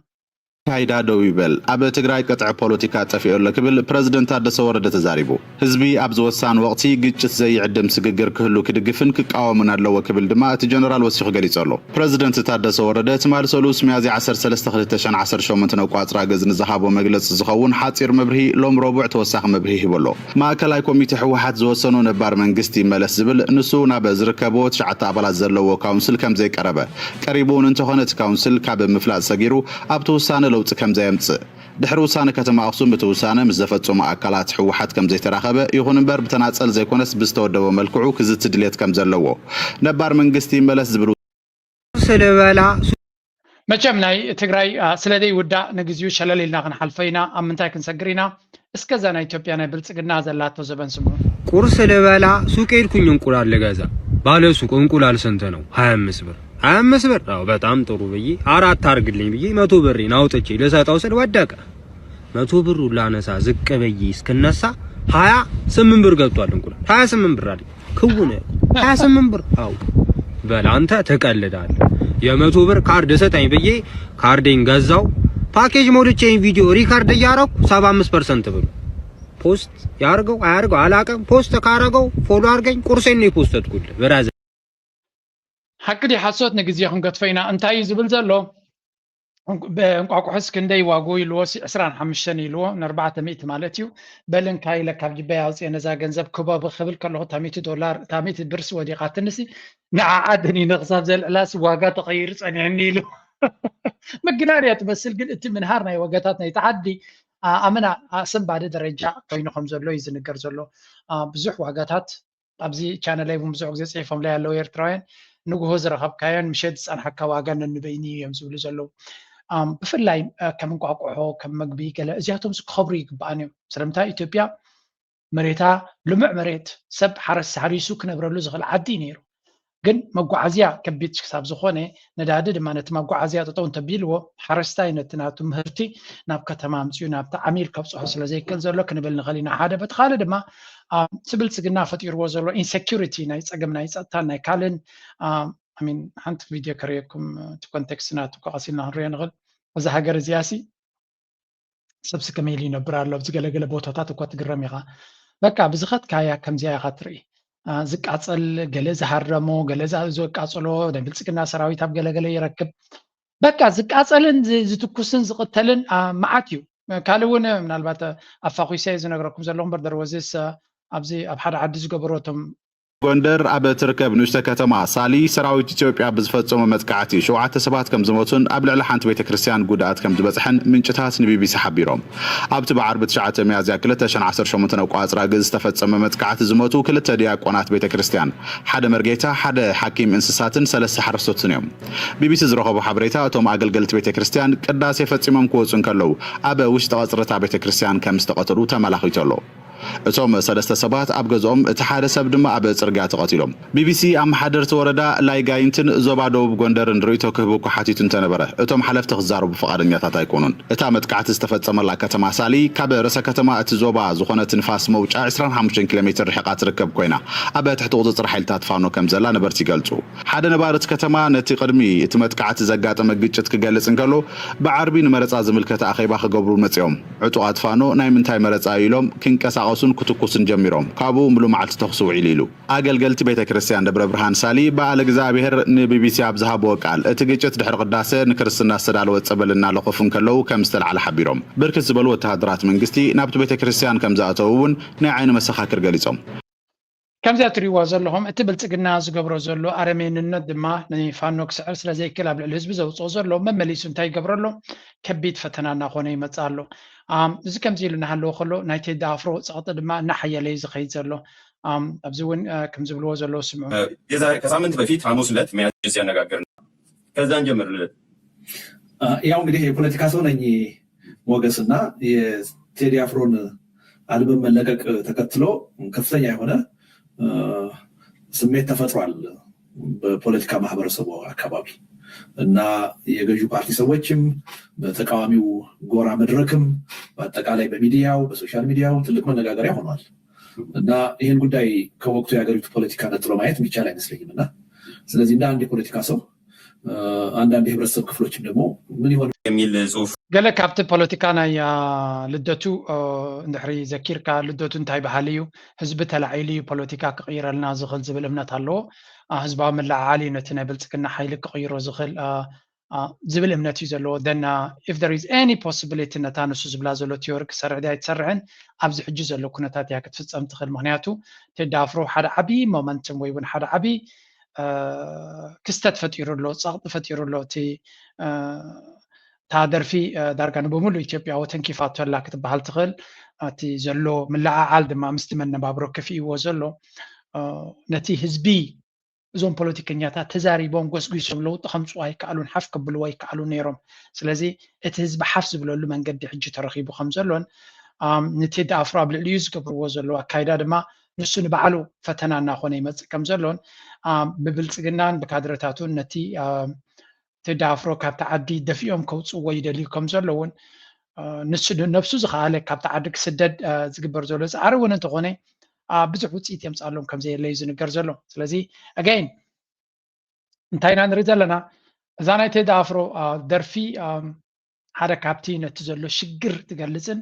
ካይዳ ደው ይበል፣ ኣብ ትግራይ ቅጥዒ ፖለቲካ ጠፊኡ ኣሎ ክብል ፕረዚደንት ታደሰ ወረደ ተዛሪቡ። ህዝቢ ኣብዚ ወሳኒ ወቕቲ ግጭት ዘይዕድም ስግግር ክህሉ ክድግፍን ክቃወምን ኣለዎ ክብል ድማ እቲ ጀነራል ወሲኹ ገሊጹ ኣሎ። ፕረዚደንት ታደሰ ወረደ ትማሊ ሰሉስ ሚያዝያ ዓሰርተ ሰለስተ ክልተ ሺሕ ዓሰርተ ሸሞንተ ነቋጽራ ግእዝ ንዝሃቦ መግለጺ ዝኸውን ሓጺር መብርሂ ሎም ረቡዕ ተወሳኺ መብርሂ ሂቡ ኣሎ። ማእከላይ ኮሚቴ ህወሓት ዝወሰኖ ነባር መንግስቲ ይመለስ ዝብል ንሱ ናብ ዝርከብዎ ትሽዓተ ኣባላት ዘለዎ ካውንስል ከም ዘይቀረበ፣ ቀሪቡ እውን እንተኾነ እቲ ካውንስል ካብ ምፍላጥ ሰጊሩ ኣብቲ ውሳነ ለውጢ ከም ዘየምጽእ፣ ድሕሪ ውሳነ ከተማ ኣኽሱም እቲ ውሳነ ምስ ዘፈጸሙ ኣካላት ህወሓት ከም ዘይተራኸበ፣ ይኹን እምበር ብተናጸል ዘይኮነስ ብዝተወደበ መልክዑ ክዝቲ ድሌት ከም ዘለዎ፣ ነባር መንግስቲ ይመለስ ዝብል ስልበላ መቸም ናይ ትግራይ ስለ ዘይውዳእ ንግዚኡ ሸለል ኢልና ክንሓልፎ ኢና። ኣብ ምንታይ ክንሰግር ኢና? እስከ እዛ ናይ ኢትዮጵያ ናይ ብልጽግና ዘላቶ ዘበን ስምዑ። ቁርስ ልበላ ሱቅ ሄድኩኝ እንቁላል ልገዛ። ባለ ሱቅ እንቁላል ስንት ነው? ሃያ አምስት ብር። ሃያ አምስት ብር? አዎ በጣም ጥሩ ብዬ አራት አርግልኝ ብዬ መቶ ብሬን አውጥቼ ልሰጠው ስል ወደቀ። መቶ ብሩ ላነሳ ዝቅ ብዬ እስክነሳ ሃያ ስምንት ብር ገብቷል እንቁላል። ሃያ ስምንት ብር አይደል? ክው ነው። ሃያ ስምንት ብር። አዎ በል አንተ ትቀልዳለህ። የመቶ ብር ካርድ ስጠኝ ብዬ ካርዴን ገዛው። ፓኬጅ ሞልቼ ቪዲዮ ሪከርድ እያረኩ ሰባ አምስት ፐርሰንት ብሩ ፖስት ያርገው አያርገው አላውቅም። ፖስት ካረገው ፎሎ አርገኝ። ቁርሴን ነው የፖስተትኩልህ ብራዘር። ሓቂ ድዩ ሓሶት ንግዜ ክንገድፎ ኢና። እንታይ እዩ ዝብል ዘሎ? እንቋቑሖስ ክንደይ ዋግኡ ኢልዎ፣ ዕስራን ሓሙሽተን ኢልዎ፣ ንኣርባዕተ ሚእቲ ማለት እዩ። በል እንካ ኢለ ካብ ጅበይ ኣውፅኤ ነዛ ገንዘብ ክበቡ ክብል ከለኹ፣ እታ ሚእቲ ዶላር፣ እታ ሚእቲ ብርስ ወዲቓትንሲ፣ ንዓዓ ደኒነ ክሳብ ዘልዕላስ ዋጋ ተቐይሩ ጸኒሕኒ ኢሉ። ምግናን እያ ትመስል፣ ግን እቲ ምንሃር ናይ ዋጋታት ናይቲ ዓዲ፣ ኣ-፣ ኣመና ኣሰንባዲ ደረጃ ኮይኑ ከም ዘሎ እዩ ዝንገር ዘሎ። ኣ፣ ብዙሕ ዋጋታት ኣብዚ ቻነለይ እውን ብዙሕ ግዜ ጽሒፎምለይ ኣለዉ ኤርትራውያን፣ ንግሆ ዝረኸብካዮን ምሸት ዝጸንሐካ ዋጋ ነንበይኑ እዩ እዮም ዝብሉ ዘለዉ። ኣም፣ ብፍላይ፣ እ፣ ከም እንቋቑሖ፣ ከም መግቢ ገለ እዚኣቶም ክኸብሩ ይግብኣን እዮም። ስለምንታይ ኢትዮጵያ መሬታ ልሙዕ መሬት፣ ሰብ ሓረስ ሓሪሱ ክነብረሉ ዝኽእል ዓዲ እዩ ነይሩ። ግን መጓዓዝያ ከቢድ ክሳብ ዝኾነ፣ ነዳዲ ድማ ነቲ መጓዓዝያ ጠጠው እንተቢልዎ፣ ሓረስታይ ነቲ ናቱ ምህርቲ ናብ ከተማ ኣምጺኡ ናብቲ ዓሚል ከብጽሖ ስለ ዘይክእል ዘሎ ክንብል ንኽእል ኢና። ሓደ፣ በቲ ካልእ ድማ፣ ኣ፣ እቲ ብልጽግና ፈጢርዎ ዘሎ ኢንሰኪሪቲ ናይ ጸገም ናይ ጸጥታን ናይ ካልእን፣ ኣ፣ I mean፣ ሓንቲ ቪድዮ ከርእየኩም፣ እቲ ኮንቴክስት ናቱ እኳ ቀስ ኢልና ክንርእዮ ንኽእል። እዛ ሃገር እዚኣሲ ሰብሲ ከመይ ኢሉ ይነብር ኣሎ? ኣብዚ ገለገለ ቦታታት እኳ ትግረም ኢኻ። በቃ ብዝኸድካያ ከምዚኣ ኢኻ ትርኢ። ኣ፣ ዝቃጸል፣ ገለ ዝሃረሞ፣ ገለ ዛ-፣ ዘቃጸሎ፣ ናይ ብልጽግና ሰራዊት ኣብ ገለገለ ይረክብ። በቃ ዝቃጸልን ዝ-፣ ዝትኩስን ዝቕተልን፣ ኣ፣ መዓት እዩ። ካልእ እውን ምናልባት ኣፋኹሰ ዝነግረኩም ዘለኹ እምበር፣ there was this፣ ኣ፣ ኣብዚ ኣብ ሓደ ዓዲ ዝገበሮ እቶም ጎንደር ኣብ እትርከብ ንእሽቶ ከተማ ሳሊ ሰራዊት ኢትዮጵያ ብዝፈጸሞ መጥቃዕቲ ሸውዓተ ሰባት ከም ዝሞቱን ኣብ ልዕሊ ሓንቲ ቤተ ክርስቲያን ጉድኣት ከም ዝበጽሐን ምንጭታት ንቢቢሲ ሓቢሮም። ኣብቲ ብዓርቢ ትሽዓተ ሚያዝያ ክልተ ሺሕ ዓሰርተ ሸሞንተ ኣቋጽራ ግእዝ ዝተፈጸመ መጥቃዕቲ ዝሞቱ ክልተ ዲያቆናት ቤተ ክርስቲያን፣ ሓደ መርጌታ፣ ሓደ ሓኪም እንስሳትን ሰለስተ ሓረስቶትን እዮም። ቢቢሲ ዝረኸቦ ሓበሬታ፣ እቶም ኣገልገልቲ ቤተ ክርስቲያን ቅዳሴ ፈጺሞም ክወጹ እንከለዉ ኣብ ውሽጢ ቀጽሪ እታ ቤተ ክርስቲያን ከም ዝተቐተሉ ተመላኺቱ ኣሎ። እቶም ሰለስተ ሰባት ኣብ ገዝኦም፣ እቲ ሓደ ሰብ ድማ ኣብ ጽርግያ ተቐቲሎም። ቢቢሲ ኣመሓደርቲ ወረዳ ላይጋይንትን ዞባ ደቡብ ጎንደርን ርእይቶ ክህቡ እኳ ሓቲቱ እንተነበረ፣ እቶም ሓለፍቲ ክዛረቡ ፍቓደኛታት ኣይኮኑን። እታ መጥቃዕቲ ዝተፈጸመላ ከተማ ሳሊ ካብ ርእሰ ከተማ እቲ ዞባ ዝኾነት ንፋስ መውጫ ዕስራን ሓሙሽተን ኪሎ ሜትር ርሒቓ ትርከብ ኮይና፣ ኣብ ትሕቲ ቁጽጽር ሓይልታት ፋኖ ከም ዘላ ነበርቲ ይገልጹ። ሓደ ነባሪ እቲ ከተማ ነቲ ቅድሚ እቲ መጥቃዕቲ ዘጋጠመ ግጭት ክገልጽ እንከሎ፣ ብዓርቢ ንመረጻ ዝምልከት ኣኼባ ክገብሩ መጺኦም። ዕጡቓት ፋኖ ናይ ምንታይ መረጻ እዩ ኢሎም ክንቀሳቐሱን ክትኩስን ጀሚሮም። ካብኡ ምሉእ መዓልቲ ተኹሲ ውዒሉ ኢሉ። ኣገልገልቲ ቤተ ክርስቲያን ደብረ ብርሃን ሳሊ በዓለ እግዚኣብሔር ንቢቢሲ ኣብ ዝሃብዎ ቃል፣ እቲ ግጭት ድሕሪ ቅዳሴ ንክርስትና ዝተዳለወ ጸበል እናለኸፉ እንከለዉ ከም ዝተላዕለ ሓቢሮም። ብርክት ዝበሉ ወተሃደራት መንግስቲ ናብቲ ቤተ ክርስቲያን ከም ዝኣተዉ እውን ናይ ዓይኒ መሰኻክር ገሊጾም። ከምዚኣ ትሪእዋ ዘለኹም እቲ ብልጽግና ዝገብሮ ዘሎ ኣረሜንነት ድማ ንፋኖ ክስዕር ስለ ዘይክእል ኣብ ልዕሊ ህዝቢ ዘውፅኦ ዘሎ መመሊሱ እንታይ ይገብሮ ኣሎ? ከቢድ ፈተና እናኾነ ይመጽእ ኣሎ። ኣም፣ እዚ ከምዚ ኢሉ እናሃለወ ከሎ ናይ ቴዲ ኣፍሮ ጸቕጢ ድማ እናሓየለ እዩ ዝኸይድ ዘሎ። ኣም፣ ኣብዚ እውን እ፣ ከም ዝብልዎ ዘለዉ ስምዑ። የዛሬ ከሳምንት በፊት ሐሙስ ዕለት ሚያዝያ ሲያነጋግር ከዛን ጀምር ልደት ያው እንግዲህ የፖለቲካ ሰው ነኝ ሞገስ እና የቴዲ አፍሮን አልበም መለቀቅ ተከትሎ ከፍተኛ የሆነ ስሜት ተፈጥሯል በፖለቲካ ማህበረሰቡ አካባቢ እና የገዢው ፓርቲ ሰዎችም በተቃዋሚው ጎራ መድረክም በአጠቃላይ በሚዲያው በሶሻል ሚዲያው ትልቅ መነጋገሪያ ሆኗል እና ይህን ጉዳይ ከወቅቱ የሀገሪቱ ፖለቲካ ነጥሎ ማየት የሚቻል አይመስለኝም እና ስለዚህ እንደ አንድ የፖለቲካ ሰው አንዳንድ የህብረተሰብ ክፍሎችም ደግሞ ምን ይሆን የሚል ጽሁፍ ገለ ካብቲ ፖለቲካ ናይ አ፣ ልደቱ አ፣ እንድሕሪ ዘኪርካ ልደቱ እንታይ በሃሊ እዩ? ህዝቢ ተላዒሉ እዩ ፖለቲካ ክቕይረልና ዝኽእል ዝብል እምነት ኣለዎ። አ፣ ህዝባዊ ምልዕዓል እዩ ነቲ ናይ ብልፅግና ሓይሊ ክቕይሮ ዝኽእል አ፣ አ፣ ዝብል እምነት እዩ ዘለዎ። Then if there is any possibility ነታ ንሱ ዝብላ ዘሎ ቲዮሪ ክሰርሕ ድያ ኣይትሰርሕን ኣብዚ ሕጂ ዘሎ ኩነታት እያ ክትፍፀም ትኽእል። ምክንያቱ ቴዲ ኣፍሮ ሓደ ዓብዪ ሞመንትም ወይ እውን ሓደ ዓብዪ ክስተት ፈጢሩ ኣሎ፣ ፀቕጢ ፈጢሩ ኣሎ። እቲ እታ ደርፊ ዳርጋ ንብምሉእ ኢትዮጵያ ተንኪፋቶ ኣላ ክትበሃል ትኽእል። እቲ ዘሎ ምልዕዓል ድማ ምስቲ መነባብሮ ከፊእዎ ዘሎ ነቲ ህዝቢ እዞም ፖለቲከኛታት ተዛሪቦም ጎስጒሶም ለውጢ ከምፅኡ ኣይከኣሉን፣ ሓፍ ከብልዎ ኣይከኣሉን ነይሮም። ስለዚ እቲ ህዝቢ ሓፍ ዝብለሉ መንገዲ ሕጂ ተረኺቡ ከም ዘሎን ንቴዲ ኣፍሮ ኣብ ልዕሊኡ ዝገብርዎ ዘለዉ ኣካይዳ ድማ ንሱ ንባዕሉ ፈተና እናኾነ ይመፅእ ከም ዘሎን ብብልፅግናን ብካድረታቱን ነቲ ቴዲ ኣፍሮ ካብቲ ዓዲ ደፊኦም ከውፅእዎ ይደልዩ ከም ዘለውን ንሱ ነብሱ ዝኸኣለ ካብቲ ዓዲ ክስደድ ዝግበር ዘሎ ፃዕሪ እውን እንተኾነ ብዙሕ ውፅኢት የምፅኣሎም ከም ዘየለ እዩ ዝንገር ዘሎ። ስለዚ ኣገይን እንታይ ኢና ንርኢ ዘለና? እዛ ናይ ቴዲ ኣፍሮ ደርፊ ሓደ ካብቲ ነቲ ዘሎ ሽግር ትገልፅን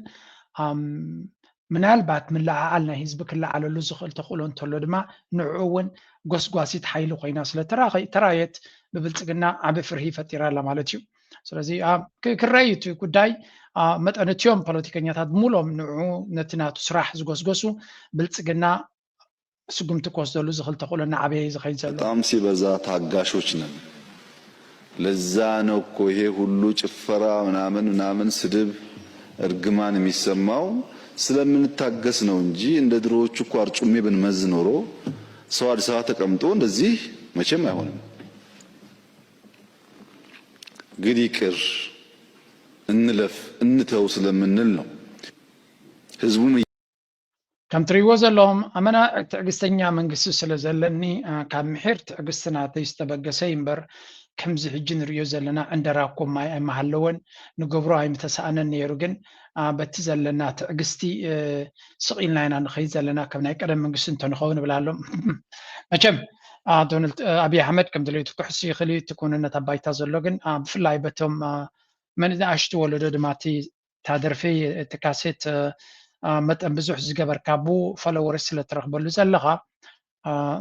ምናልባት ምልዓዓል ናይ ህዝቢ ክለዓለሉ ዝኽእል ተኽእሎ እንተሎ ድማ ንዕኡ እውን ጎስጓሲት ሓይሊ ኮይና ስለ ተራየት ብብልፅግና ዓቢ ፍርሂ ፈጢራ ኣላ ማለት እዩ። ስለዚ ክረዩ እቲ ጉዳይ መጠን እትዮም ፖለቲከኛታት ብምሎም ንዕኡ ነቲ ናቱ ስራሕ ዝጎስጎሱ ብልፅግና ስጉምቲ ክወስደሉ ዝኽእል ተኽእሎ እናዓበየ እዩ ዝኸይድ ዘሎ። በጣም ሲበዛ ታጋሾች ነን። ለዛ ነው እኮ ይሄ ሁሉ ጭፈራ ምናምን ምናምን ስድብ እርግማን የሚሰማው ስለምንታገስ ነው እንጂ እንደ ድሮዎቹ እኮ አርጩሜ ብንመዝ ኖሮ ሰው አዲስ አበባ ተቀምጦ እንደዚህ መቼም አይሆንም። ግን ይቅር እንለፍ እንተው ስለምንል ነው። ህዝቡም ከም ትሪእዎ ዘለኹም ኣመና ትዕግስተኛ መንግስቲ ስለ ዘለኒ ካብ ምሒር ትዕግስቲ ናተይ ዝተበገሰ እዩ እምበር ከምዚ ሕጂ ንሪኦ ዘለና ዕንደራ እኮ ማይ ኣይምሃለወን ንገብሮ ኣይምተሰኣነን ነይሩ ግን በቲ ዘለና ትዕግስቲ ስቕ ኢልና ኢና ንኸይድ ዘለና ከም ናይ ቀደም መንግስቲ እንተንኸውን እብል ኣሎ መቸም ዶናልድ ኣብይ ኣሕመድ ከም ድሌቱ ክሕሱ ይኽእል እዩ እቲ ክውንነት ኣብ ባይታ ዘሎ ግን ብፍላይ በቶም መናእሽቱ ወለዶ ድማ እቲ እታ ደርፊ እቲ ካሴት መጠን ብዙሕ ዝገበርካ ብኡ ፎሎወርስ ስለ ትረኽበሉ ዘለኻ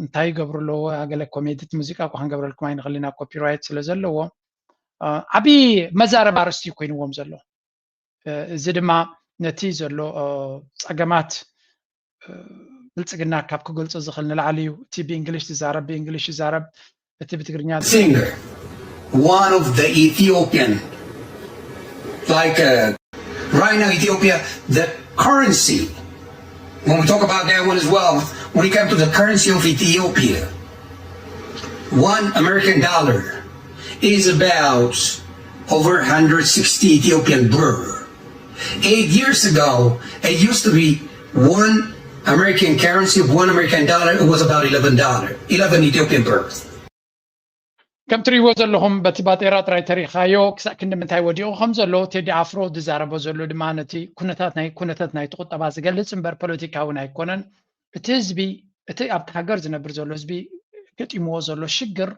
እንታይ ይገብሩ ኣለዎ ገለ ኮሜዲ እቲ ሙዚቃ እኳ ክንገብረልኩም ኣይንኽእል ኢና ኮፒራይት ስለ ዘለዎ ዓብዪ መዛረቢ ኣርእስቲ እዩ ኮይንዎም ዘሎ እዚ ድማ ነቲ ዘሎ ፀገማት ብልፅግና ካብ ክገልፆ ዝኽእል ንላዕሊ እዩ እቲ ብእንግሊሽ ዝዛረብ ብእንግሊሽ ይዛረብ እቲ ብትግርኛ singer, one of the Ethiopian, like uh, right now Ethiopia, the currency, when we talk about that one as well, when it comes to the currency of Ethiopia, one American dollar is about over one hundred sixty Ethiopian birr. Eight years ago, it used to be One American currency, one American dollar, it was about eleven dollars, eleven Ethiopian birr. ከም ትሪእዎ ዘለኹም በቲ ባጤራ ጥራይ ተሪኻዮ ክሳብ ክንዲ ምንታይ ወዲቑ ከም ዘሎ ቴዲ ኣፍሮ ዝዛረቦ ዘሎ ድማ ነቲ ኩነታት ናይ ኩነታት ናይቲ ቁጠባ ዝገልጽ እምበር ፖለቲካውን ኣይኮነን። እቲ ህዝቢ እቲ ኣብቲ ሃገር ዝነብር ዘሎ ህዝቢ ገጢምዎ ዘሎ ሽግር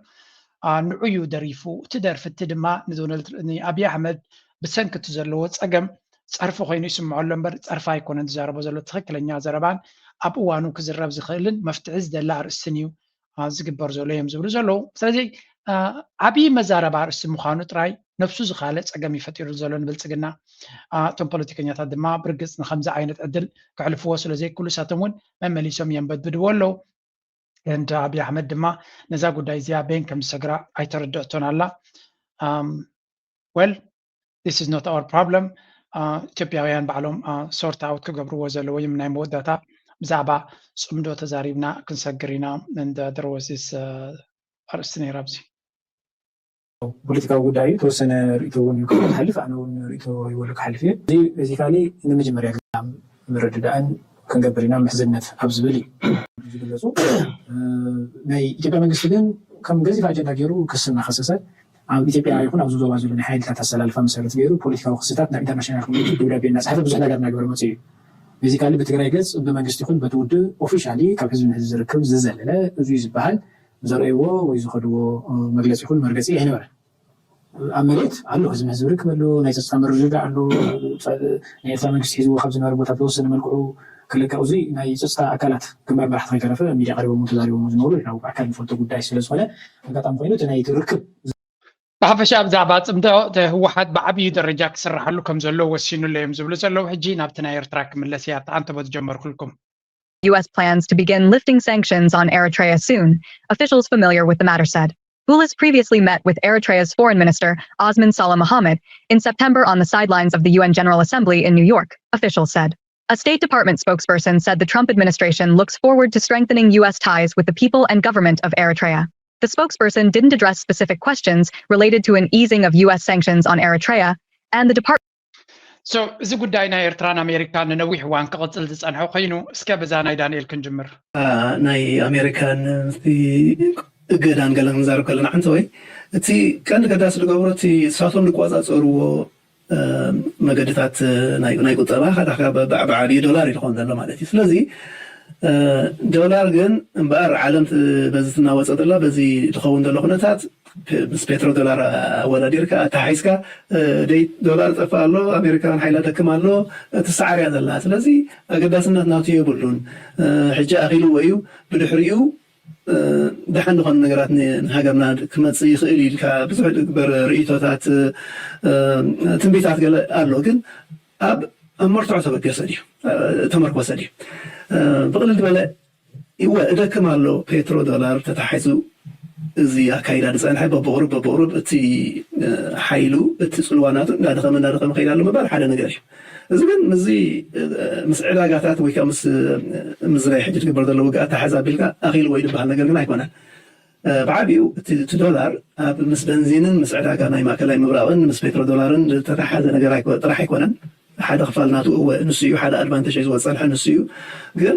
ንዑዩ ደሪፉ። እቲ ደርፊ እቲ ድማ ንዶናልድ ንኣብይ ኣሕመድ ብሰንኪ እቲ ዘለዎ ጸገም ጸርፊ ኮይኑ ይስምዖ ኣሎ እምበር ጸርፊ ኣይኮነን ዝዛረቦ ዘሎ። ትኽክለኛ ዘረባን ኣብ እዋኑ ክዝረብ ዝኽእልን መፍትሒ ዝደሊ ኣርእስትን እዩ ዝግበር ዘሎ እዮም ዝብሉ ዘለዉ። ስለዚ ዓብዪ መዛረባ ኣርእስቲ ምዃኑ ጥራይ ነብሱ ዝኻለ ጸገም እዩ ፈጢሩ ዘሎ ንብልጽግና። እቶም ፖለቲከኛታት ድማ ብርግጽ ንከምዚ ዓይነት ዕድል ከሕልፍዎ ስለ ዘይክእሉ እሳቶም እውን መመሊሶም የንበድብድዎ ኣለዉ። እንደ ኣብይ ኣሕመድ ድማ ነዛ ጉዳይ እዚኣ በይን ከም ዝሰግራ ኣይተረድአቶን ኣላ። Well, this is not our problem. ኢትዮጵያውያን ባዕሎም sort out ክገብርዎ ዘለዎም እዮም። ናይ መወዳእታ ብዛዕባ ፅምዶ ተዛሪብና ክንሰግር ኢና። እንደ there was this ኣርእስቲ ነይራ ኣብዚ። ፖለቲካዊ ጉዳይ እዩ። ተወሰነ ርእቶ እውን ክሓልፍ ኣነ እውን ርእቶ ይወሉ ክሓልፍ እየ። እዚ basically ንመጀመርያ ግዜ ምርድዳእን ክንገብር ኢና ምሕዝነት ኣብ ዝብል እዩ ዝግለፁ። ናይ ኢትዮጵያ መንግስቲ ግን ከም ገዚፍ ኣጀንዳ ገይሩ ክሲ እናኸሰሰ ኣብ ኢትዮጵያ ይኹን ኣብዚ ዞባ ዘሎ ናይ ሓይልታት ኣሰላልፋ መሰረት ገይሩ ፖለቲካዊ ክስታት ናብ ኢንተርናሽናል ኮሚኒቲ ደብዳቤ እናፅሓፈ ብዙሕ ነገር እናገበረ መፅኡ እዩ። basically ብትግራይ ገፅ ብመንግስቲ ይኹን በቲ ውድብ officially ካብ ህዝቢ ንህዝቢ ዝርክብ ዝዘለለ እዙ ዝበሃል ዘርእይዎ ወይ ዝኸድዎ መግለፂ ይኹን መርገፂ ኣይነበረ። ኣብ መሬት ኣሎ ህዝቢ ንህዝቢ ርክብ ኣሎ፣ ናይ ፀፅታ ምርድዳእ ኣሎ። ናይ ኤርትራ መንግስቲ ሒዝዎ ካብ ዝነበረ ቦታ ብተወሰነ መልክዑ ክልቀቕ እዙይ ናይ ፀፅታ ኣካላት ግንባር መራሕቲ ከይተረፈ ሚድያ ቀሪቦም ተዛሪቦም ዝነበሩ ኢና ብኣካል ንፈልጦ ጉዳይ ስለ ዝኾነ ኣጋጣሚ ኮይኑ እቲ ናይ ርክብ ብሓፈሻ ብዛዕባ ፅምዶ ህወሓት ብዓብዩ ደረጃ ክስራሓሉ ከም ዘሎ ወሲኑሎ እዮም ዝብሉ ዘለዉ። ሕጂ ናብቲ ናይ ኤርትራ ክምለስ እያ ተዓንተቦ ዝጀመርኩልኩም። U S plans to begin lifting sanctions on Eritrea soon, officials familiar with the matter said. Gulis previously met with Eritrea's foreign minister, Osman Saleh Mohamed, in September on the sidelines of the U N General Assembly in New York, officials said. A State Department spokesperson said the Trump administration looks forward to strengthening U S ties with the people and government of Eritrea. The spokesperson didn't address specific questions related to an easing of U S sanctions on Eritrea, and the department So እዚ ጉዳይ ናይ ኤርትራን ኣሜሪካን ንነዊሕ እዋን ክቕጽል ዝጸንሐ ኮይኑ፣ እስከ በዛ ናይ ዳንኤል ክንጅምር። ናይ ኣሜሪካን እገዳን ገለ ክንዛረብ ከለና ሓንቲ ወይ እቲ ቀንዲ ገዳሲ ዝገብሮ እቲ እሳቶም ዝቆጻጸርዎ መገድታት ናይ ቁጠባ ብዓብዩ ዶላር እዩ ዝኸውን ዘሎ ማለት እዩ። ስለዚ ዶላር ግን እምበኣር ዓለም በዚ ትናወፀ ዘላ በዚ ዝኸውን ዘሎ ኩነታት ምስ ፔትሮ ዶላር ኣወዳዲርካ ኣተሓሒዝካ ደይ ዶላር ጠፍእ ኣሎ፣ ኣሜሪካውያን ሓይላ ደክም ኣሎ ትሰዓር እያ ዘላ። ስለዚ ኣገዳስነት ናቱ የብሉን። ሕጂ ኣኺልዎ እዩ። ብድሕሪኡ ደሓን ዝኾኑ ነገራት ንሃገርና ክመፅእ ይኽእል ኢልካ ብዙሕ ዝግበር ርእይቶታት ትንቢታት ገለ ኣሎ። ግን ኣብ ኣብ መርትዖ ተበገሰ ድዩ ተመርኮሰ ድዩ? ብቕልል ዝበለ እወ እደክም ኣሎ ፔትሮ ዶላር ተታሒዙ እዚ ኣካይዳ ዝፀንሐ በብቑሩብ በብቑሩብ እቲ ሓይሉ እቲ ፅልዋ ናቱ እንዳደኸመ እንዳደኸመ ከይዳ ኣሎ ምባል ሓደ ነገር እዩ። እዚ ግን ምስዚ ምስ ዕዳጋታት ወይ ከዓ ምስ ምዝራይ ሕጂ ትግበር ዘሎ ውግእ ኣተሓሕዛ ኣቢልካ ኣኺሉ ወይ ዝበሃል ነገር ግን ኣይኮነን። ብዓብኡ እቲ ዶላር ኣብ ምስ በንዚንን ምስ ዕዳጋ ናይ ማእከላይ ምብራቕን ምስ ፔትሮ ዶላርን ዝተተሓሓዘ ነገር ጥራሕ ኣይኮነን። ሓደ ክፋል ናቱ እወ ንሱ እዩ ሓደ ኣድቫንቴጅ ሒዝዎ ዝፀንሐ ንሱ እዩ። ግን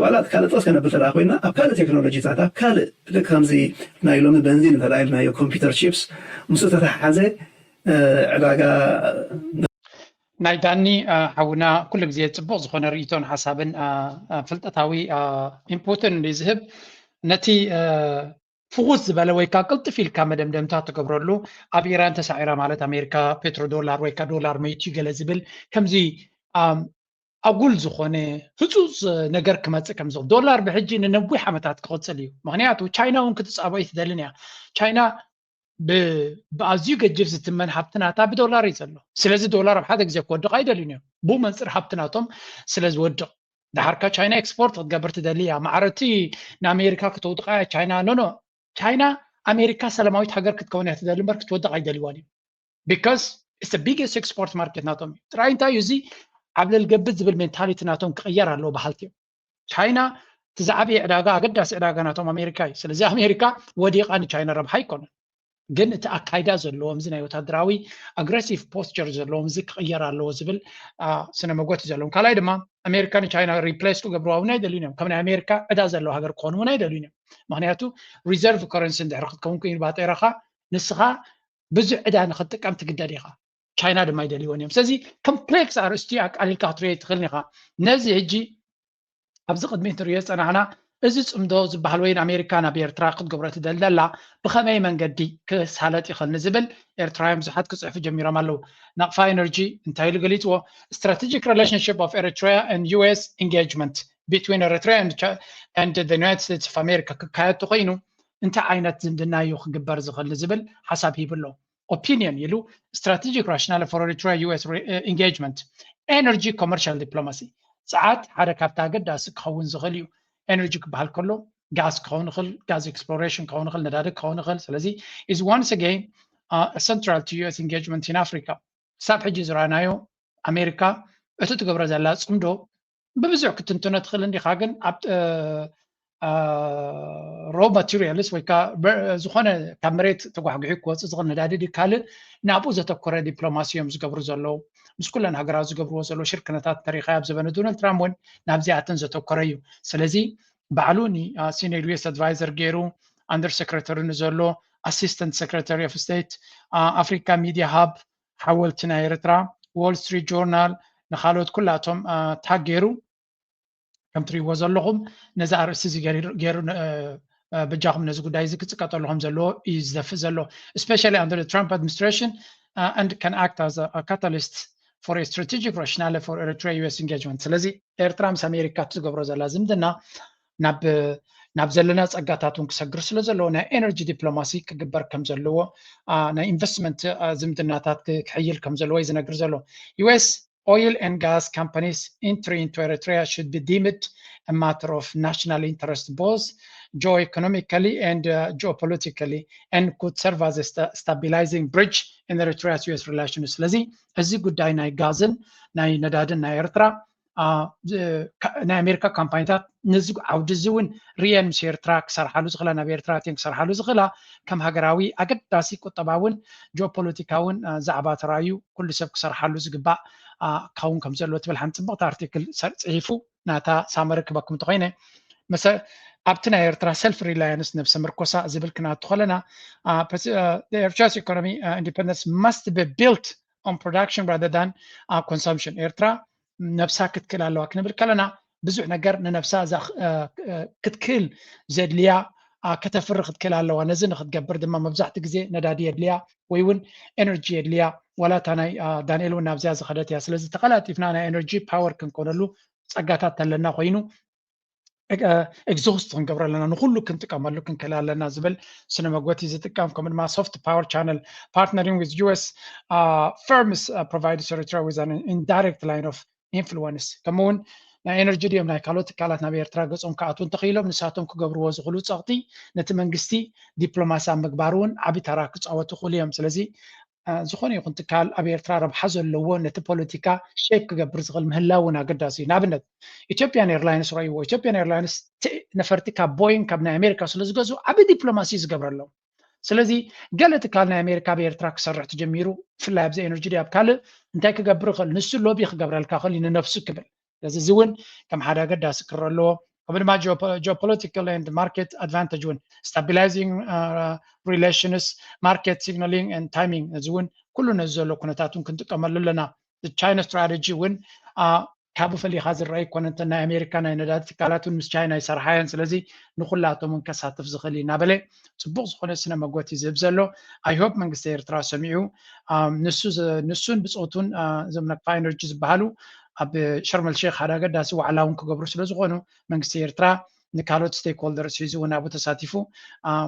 ዋላ ካልእ ጠቕስ ከነብል ተደኣ ኮይና ኣብ ካልእ ቴክኖሎጂታት ኣብ ካልእ ልክ ከምዚ ናይ ሎሚ በንዚን እንተደኣ ኢልናዮ ኮምፒውተር ቺፕስ ምስኡ ተተሓሓዘ ዕዳጋ ናይ ዳኒ ሓውና ኩሉ ግዜ ፅቡቕ ዝኾነ ርእይቶን ሓሳብን ፍልጠታዊ ኢንፑትን ዝህብ ነቲ ፍኹስ ዝበለ ወይ ከዓ ቅልጥፍ ኢልካ መደምደምታ ትገብረሉ ኣብ ኢራን ተሳዒራ ማለት ኣሜሪካ ፔትሮ ዶላር ወይ ከዓ ዶላር መይቱ ገለ ዝብል ከምዚ ኣጉል ዝኾነ ህፁፅ ነገር ክመፅእ ከም ዝኽእል ዶላር ብሕጂ ንነዊሕ ዓመታት ክቕፅል እዩ። ምክንያቱ ቻይና እውን ክትፃቦ ኣይትደልን እያ። ቻይና ብኣዝዩ ገጅፍ ዝትመን ሃብቲ ናታ ብዶላር እዩ ዘሎ። ስለዚ ዶላር ኣብ ሓደ ግዜ ክወድቕ ኣይደልዩን እዮም። ብኡ መንፅር ሃብቲ ናቶም ስለ ዝወድቕ። ደሓርካ ቻይና ኤክስፖርት ክትገብር ትደሊ እያ። ማዕረቲ ንኣሜሪካ ክተውድቓ እያ ቻይና። ኖኖ ቻይና ኣሜሪካ ሰላማዊት ሃገር ክትከውን እያ ትደሊ እምበር ክትወድቕ ኣይደልዋን እዩ። because it's the biggest export market ናቶም እዩ። ጥራይ እንታይ እዩ እዚ ዓብለል ገብት ዝብል ሜንታሊቲ ናቶም ክቕየር ኣለዎ በሃልቲ እዮም። ቻይና እቲ ዝዓበየ ዕዳጋ ኣገዳሲ ዕዳጋ ናቶም ኣሜሪካ እዩ። ስለዚ ኣሜሪካ ወዲቓ ንቻይና ረብሓ ኣይኮነን። ግን እቲ ኣካይዳ ዘለዎም እዚ ናይ ወታደራዊ ኣግሬሲቭ ፖስቸር ዘለዎም እዚ ክቕየር ኣለዎ ዝብል ስነ መጎት እዩ ዘለዎም። ካልኣይ ድማ ኣሜሪካ ንቻይና ሪፕሌስ ክገብርዋ እውን ኣይደልዩን እዮም። ከም ናይ ኣሜሪካ ዕዳ ዘለዎ ሃገር ክኾኑ እውን ኣይደልዩን እዮም። ምክንያቱ ሪዘርቭ ከረንሲ እንድሕር ክትከውን ኮይኑ ባጤራኻ ንስኻ ብዙሕ ዕዳ ንክትጥቀም ትግደድ ኢኻ። ቻይና ድማ ኣይደልይዎን እዮም። ስለዚ ኮምፕሌክስ ኣርእስቲ ኣቃሊልካ ክትሪኦ ትኽእል ኢኻ። ነዚ ሕጂ ኣብዚ ቅድሚት ንሪኦ ዝፀናሕና እዚ ፅምዶ ዝበሃል ወይ ኣሜሪካ ናብ ኤርትራ ክትገብሮ ትደሊ ዘላ ብኸመይ መንገዲ ክሳለጥ ይኽእል ንዝብል ኤርትራውያን ብዙሓት ክፅሕፉ ጀሚሮም ኣለዉ። ናቕፋ ኤነርጂ እንታይ ኢሉ ገሊፅዎ? Strategic relationship of Eritrea and U S engagement between Eritrea and, Chi- and the United States of America ክካየድ ተኮይኑ እንታይ ዓይነት ዝምድና እዩ ክግበር ዝኽእል ንዝብል ሓሳብ ሂቡ ኣሎ። Opinion ኢሉ strategic rationale for Eritrea U S re- uh, engagement energy commercial diplomacy ጸዓት ሓደ ካብቲ ኣገዳሲ ክኸውን ዝኽእል እዩ። ኤነርጂ ክበሃል ከሎ ጋዝ ክኸውን ይኽእል፣ ጋዝ ኤክስፕሎሬሽን ክኸውን ይኽእል፣ ነዳዲ ክኸውን ይኽእል። ስለዚ is once again uh, central to U S engagement in Africa። ክሳብ ሕጂ ዝረኣናዮ ኣሜሪካ እቲ ትገብሮ ዘላ ጽምዶ ብብዙሕ ክትንትኖ ትኽእል እንዲኻ፣ ግን ኣብ ሮ ማቴሪያልስ ወይ ከዓ በ- ዝኾነ ካብ መሬት ተጓሕጉሒ ክወፅእ ዝኽእል ነዳዲ ድዩ ካልእ ናብኡ ዘተኮረ ዲፕሎማሲ እዮም ዝገብሩ ዘለዉ። ምስ ኩለን ሃገራት ዝገብርዎ ዘለዉ ሽርክነታት እንተሪኢኻዮ ኣብ ዘበነ ዶናልድ ትራምፕ እውን ናብዚኣተን ዘተኮረ እዩ። ስለዚ ባዕሉ ኒ ሲኒየር ዩ ኤስ ኣድቫይዘር ገይሩ ኣንደር ሴክሬተሪ ንዘሎ ኣሲስተንት ሴክሬተሪ ኦፍ ስቴት ኣፍሪካ ሚድያ ሃብ ሓወልቲ ናይ ኤርትራ ዎል ስትሪት ጆርናል ንካልኦት ኩላቶም ታግ ገይሩ ከም ትሪእዎ ዘለኹም ነዚ ኣርእስቲ እዚ ገይሩ ገይሩ እ፣ እ፣ በጃኹም ነዚ ጉዳይ እዚ ክፅቀጠሉ ከም ዘለዎ እዩ ዝደፍእ ዘሎ especially under the Trump administration uh, and can act as a, a catalyst for a strategic rationale for Eritrea U S engagement። ስለዚ ኤርትራ ምስ ኣሜሪካ ትገብሮ ዘላ ዝምድና ናብ ናብ ዘለና ጸጋታት እውን ክሰግር ስለ ዘለዎ ናይ ኤነርጂ ዲፕሎማሲ ክግበር ከም ዘለዎ አ፣ ናይ ኢንቨስትመንት አ፣ ዝምድናታት ክ- ክሕይል ከም ዘለዎ እዩ ዝነግር ዘሎ። U S oil and gas companies entry into Eritrea should be deemed a matter of national interest both geoeconomically and uh, geopolitically and could serve as a sta- stabilizing bridge in Eritrea's U S relations። ስለዚ እዚ ጉዳይ ናይ ጋዝን ናይ ነዳድን ናይ ኤርትራ አ፣ ዝ- ካ- ናይ ኣሜሪካ ካምፓኒታት ነዚ ዓውዲ እዚ እውን ሪአን ምስ ኤርትራ ክሰርሓሉ ዝኽእላ ናብ ኤርትራ እተን ክሰርሓሉ ዝኽእላ ከም ሃገራዊ ኣገዳሲ ቁጠባውን ጂኦፖለቲካውን አ፣ ዛዕባ ተራእዩ ኩሉ ሰብ ክሰርሓሉ ዝግባእ አ፣ ክኸውን ከም ዘለዎ ትብል ሓንቲ ፅብቕቲ ኣርቲክል ሰር- ፅሒፉ ናታ ሳመሪ ክበኩም እንተኮይነ መሰ ኣብቲ ናይ ኤርትራ ሰልፍ ሪላያንስ ነብሰ ምርኮሳ ዝብል ክነኣቱ ከለና Eritrea's economy independence must be built on production rather than consumption ኤርትራ ነብሳ ክትክእል ኣለዋ ክንብል ከለና ብዙሕ ነገር ንነብሳ ክትክእል ዘድልያ ከተፍሪ ክትክእል ኣለዋ። ነዚ ንክትገብር ድማ መብዛሕትኡ ግዜ ነዳዲ የድልያ ወይ እውን ኤነርጂ የድልያ። ዋላ እታ ናይ ዳንኤል እውን ናብዚኣ ዝኸደት እያ። ስለዚ ተቐላጢፍና ናይ ኤነርጂ ፓወር ክንኮነሉ ፀጋታት ተለና ኮይኑ ኤግዞስት ክንገብሮ ኣለና፣ ንኩሉ ክንጥቀመሉ ክንክእል ኣለና ዝብል ስነ መጎት እዩ ዝጥቀም። ከምኡ ድማ soft power channel partnering with U S firms provides Eritrea with an indirect line of influence። ከምኡ እውን ናይ ኤነርጂ ድዮም ናይ ካልኦት ትካላት ናብ ኤርትራ ገጾም ክኣትዉ እንተኽኢሎም ንሳቶም ክገብርዎ ዝኽእሉ ጸቕጢ ነቲ መንግስቲ ዲፕሎማሲ ኣብ ምግባር እውን ዓቢ ተራ ክጻወቱ ይኽእሉ እዮም። ስለዚ ዝኾነ ይኹን ትካል ኣብ ኤርትራ ረብሓ ዘለዎ ነቲ ፖለቲካ ሼፕ ክገብር ዝኽእል ምህላው እውን ኣገዳሲ እዩ። ንኣብነት ኢትዮጵያን ኤርላይንስ ረእይዎ። ኢትዮጵያን ኤርላይንስ ነፈርቲ ካብ ቦይንግ ካብ ናይ ኣሜሪካ ስለ ዝገዝኡ ዓቢ ዲፕሎማሲ እዩ ዝገብረሎም። ስለዚ ገለ ትካል ናይ ኣሜሪካ ኣብ ኤርትራ ክሰርሕ ተጀሚሩ ብፍላይ ኣብዚ ኤነርጂ ድዩ ኣብ ካልእ እንታይ ክገብር ይኽእል ንሱ ሎቢ ክገብረልካ ይኽእል እዩ ንነብሱ ክብል ስለዚ እዚ እውን ከም ሓደ ኣገዳሲ ክረአ ኣለዎ። ከምኡ ድማ geopolitical and market advantage እውን stabilizing relations market signaling and timing እዚ እውን ኩሉ ነዚ ዘሎ ኩነታት እውን ክንጥቀመሉ ኣለና። ቻይና ስትራተጂ እውን ካብኡ ፈሊኻ ዝረአ ኣይኮነ እንተ ናይ ኣሜሪካ ናይ ነዳዲ ትካላት እውን ምስ ቻይና ይሰርሓ እየን ስለዚ ንኩላቶም እውን ከሳትፍ ዝኽእል እዩ እናበለ ፅቡቅ ዝኾነ ስነ መጎት እዩ ዝህብ ዘሎ። I hope መንግስቲ ኤርትራ ሰሚዑ ንሱን ብፆቱን እዞም ነቅፋ ኤነርጂ ዝበሃሉ ኣብ ሸርመል ሼክ ሓደ ኣገዳሲ ዋዕላ እውን ክገብሩ ስለ ዝኾኑ መንግስቲ ኤርትራ ንካልኦት ስቴክሆልደርስ ሒዙ እውን ኣብኡ ተሳቲፉ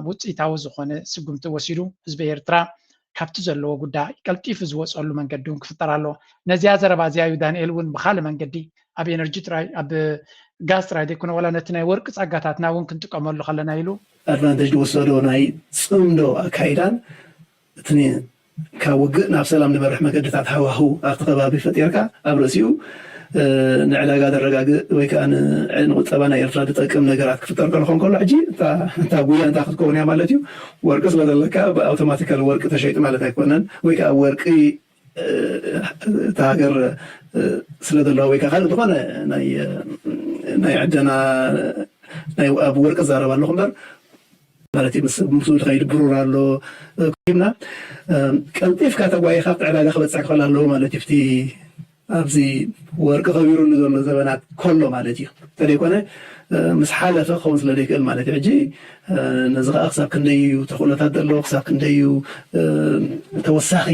ውፅኢታዊ ዝኾነ ስጉምቲ ወሲዱ ህዝቢ ኤርትራ ካብቲ ዘለዎ ጉዳይ ቀልጢፉ ዝወፀሉ መንገዲ እውን ክፍጠር ኣለዎ። ነዚኣ ዘረባ እዚኣ እዩ ዳንኤል እውን ብካልእ መንገዲ ኣብ ኤነርጂ ጥራይ ኣብ ጋዝ ጥራይ ዘይኮነ ዋላ ነቲ ናይ ወርቂ ጸጋታትና እውን ክንጥቀመሉ ከለና ኢሉ ኣድቫንቴጅ ዝወሰዶ ናይ ፅምዶ ኣካይዳን እቲ ካብ ውግእ ናብ ሰላም ንመርሕ መገድታት ሃዋህው ኣብቲ ከባቢ ፈጢርካ ኣብ ርእሲኡ ንዕዳጋ ዘረጋግእ ወይ ከዓ ንቁጠባ ናይ ኤርትራ ዝጠቅም ነገራት ክፍጠር ከሎ ከንከሎ ሕጂ እታ ጉያ እንታይ ክትከውን እያ ማለት እዩ። ወርቂ ስለዘለካ ብኣውቶማቲካል ወርቂ ተሸይጡ ማለት ኣይኮነን ወይ ከዓ ወርቂ እታ ሃገር ስለ ዘለዋ ወይ ካልእ ዝኾነ ናይ ዕደና ናይ ኣብ ወርቂ ዛረብ ኣለኹ እምበር ማለት እዩ። ምስ ምስኡ ዝኸይድ ብሩር ኣሎ ኮሂብና ቀልጢፍካ ተጓይኻ ኣብቲ ዕዳጋ ክበፅሕ ክኽእል ኣለዎ ማለት እዩ። ኣብቲ ኣብዚ ወርቂ ከቢሩሉ ዘሎ ዘበናት ከሎ ማለት እዩ። እንተደይኮነ ምስ ሓለፈ ክኸውን ስለ ዘይክእል ማለት እዩ። ሕጂ ነዚ ከዓ ክሳብ ክንደይ እዩ ተኽእሎታት ዘለዎ፣ ክሳብ ክንደይ እዩ ተወሳኺ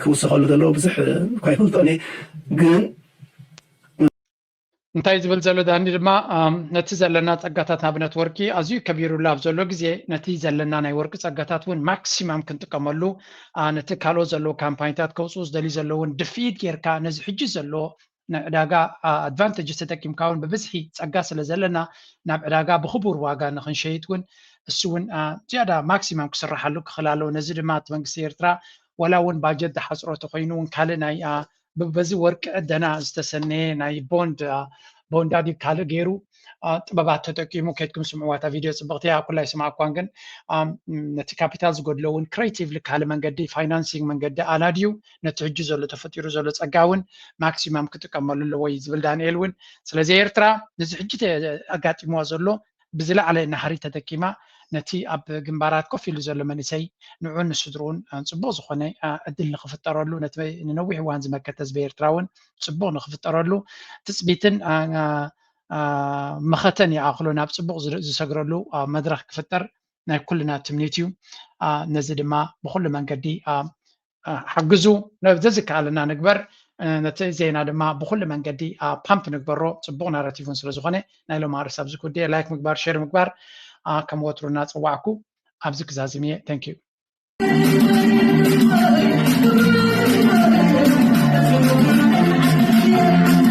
ክውሰኸሉ ዘለዎ ብዙሕ እኳ ይፈልጦ እየ። ግን እንታይ ዝብል ዘሎ ዳኒ ድማ ነቲ ዘለና ፀጋታት ንኣብነት ወርቂ ኣዝዩ ከቢሩሉ ኣብ ዘሎ ግዜ ነቲ ዘለና ናይ ወርቂ ፀጋታት እውን ማክሲማም ክንጥቀመሉ ነቲ ካልኦት ዘለዉ ካምፓኒታት ከውፅኡ ዝደልዩ ዘለውን ድፍኢት ጌርካ ነዚ ሕጂ ዘሎ ናይ ዕዳጋ ኣድቫንቴጅ ተጠቂምካ እውን ብብዝሒ ፀጋ ስለ ዘለና ናብ ዕዳጋ ብክቡር ዋጋ ንክንሸይጥ እውን እሱ እውን ዝያዳ ማክሲማም ክስራሓሉ ክኽእል ኣለዎ። ነዚ ድማ እቲ መንግስቲ ኤርትራ ወላ እውን ባጀት ዝሓፅሮ ተኮይኑ እውን ካልእ ናይ በዚ ወርቂ ዕደና ዝተሰነየ ናይ ቦንድ ቦንዳ ድዩ ካልእ ገይሩ ጥበባት ተጠቂሙ ከድኩም ስምዕዋ እታ ቪድዮ ፅብቅቲ እያ ኩላ ይስማዕኳን ግን ነቲ ካፒታል ዝጎድሎ እውን ክሬቲቭሊ ካልእ መንገዲ ፋይናንሲንግ መንገዲ ኣላድዩ ነቲ ሕጂ ዘሎ ተፈጢሩ ዘሎ ፀጋ እውን ማክሲማም ክጥቀመሉ ኣለዎ እዩ ዝብል ዳንኤል እውን ስለዚ ኤርትራ ነዚ ሕጂ ኣጋጢምዋ ዘሎ ብዝለዓለ ናህሪ ተጠቂማ ነቲ ኣብ ግንባራት ኮፍ ኢሉ ዘሎ መንእሰይ ንዑን ንስድርኡን ፅቡቅ ዝኮነ ዕድል ንክፍጠረሉ ነቲ ንነዊሕ እዋን ዝመከተ ህዝቢ ኤርትራ እውን ፅቡቅ ንክፍጠረሉ ትፅቢትን መኸተን ይኣክሎ ናብ ፅቡቅ ዝሰግረሉ መድረክ ክፍጠር ናይ ኩልና ትምኒት እዩ። ነዚ ድማ ብኩሉ መንገዲ ሓግዙ። ነዚ ዝከኣለና ንግበር። ነቲ ዜና ድማ ብኩሉ መንገዲ ፓምፕ ንግበሮ። ፅቡቅ ናራቲቭ እውን ስለዝኮነ ናይ ሎም ኣርእስቲ ኣብዚ ኩዴ ላይክ ምግባር ሼር ምግባር ከም ወትሩ እናፀዋዕኩ ኣብዚ ክዛዝም እየ። Thank you።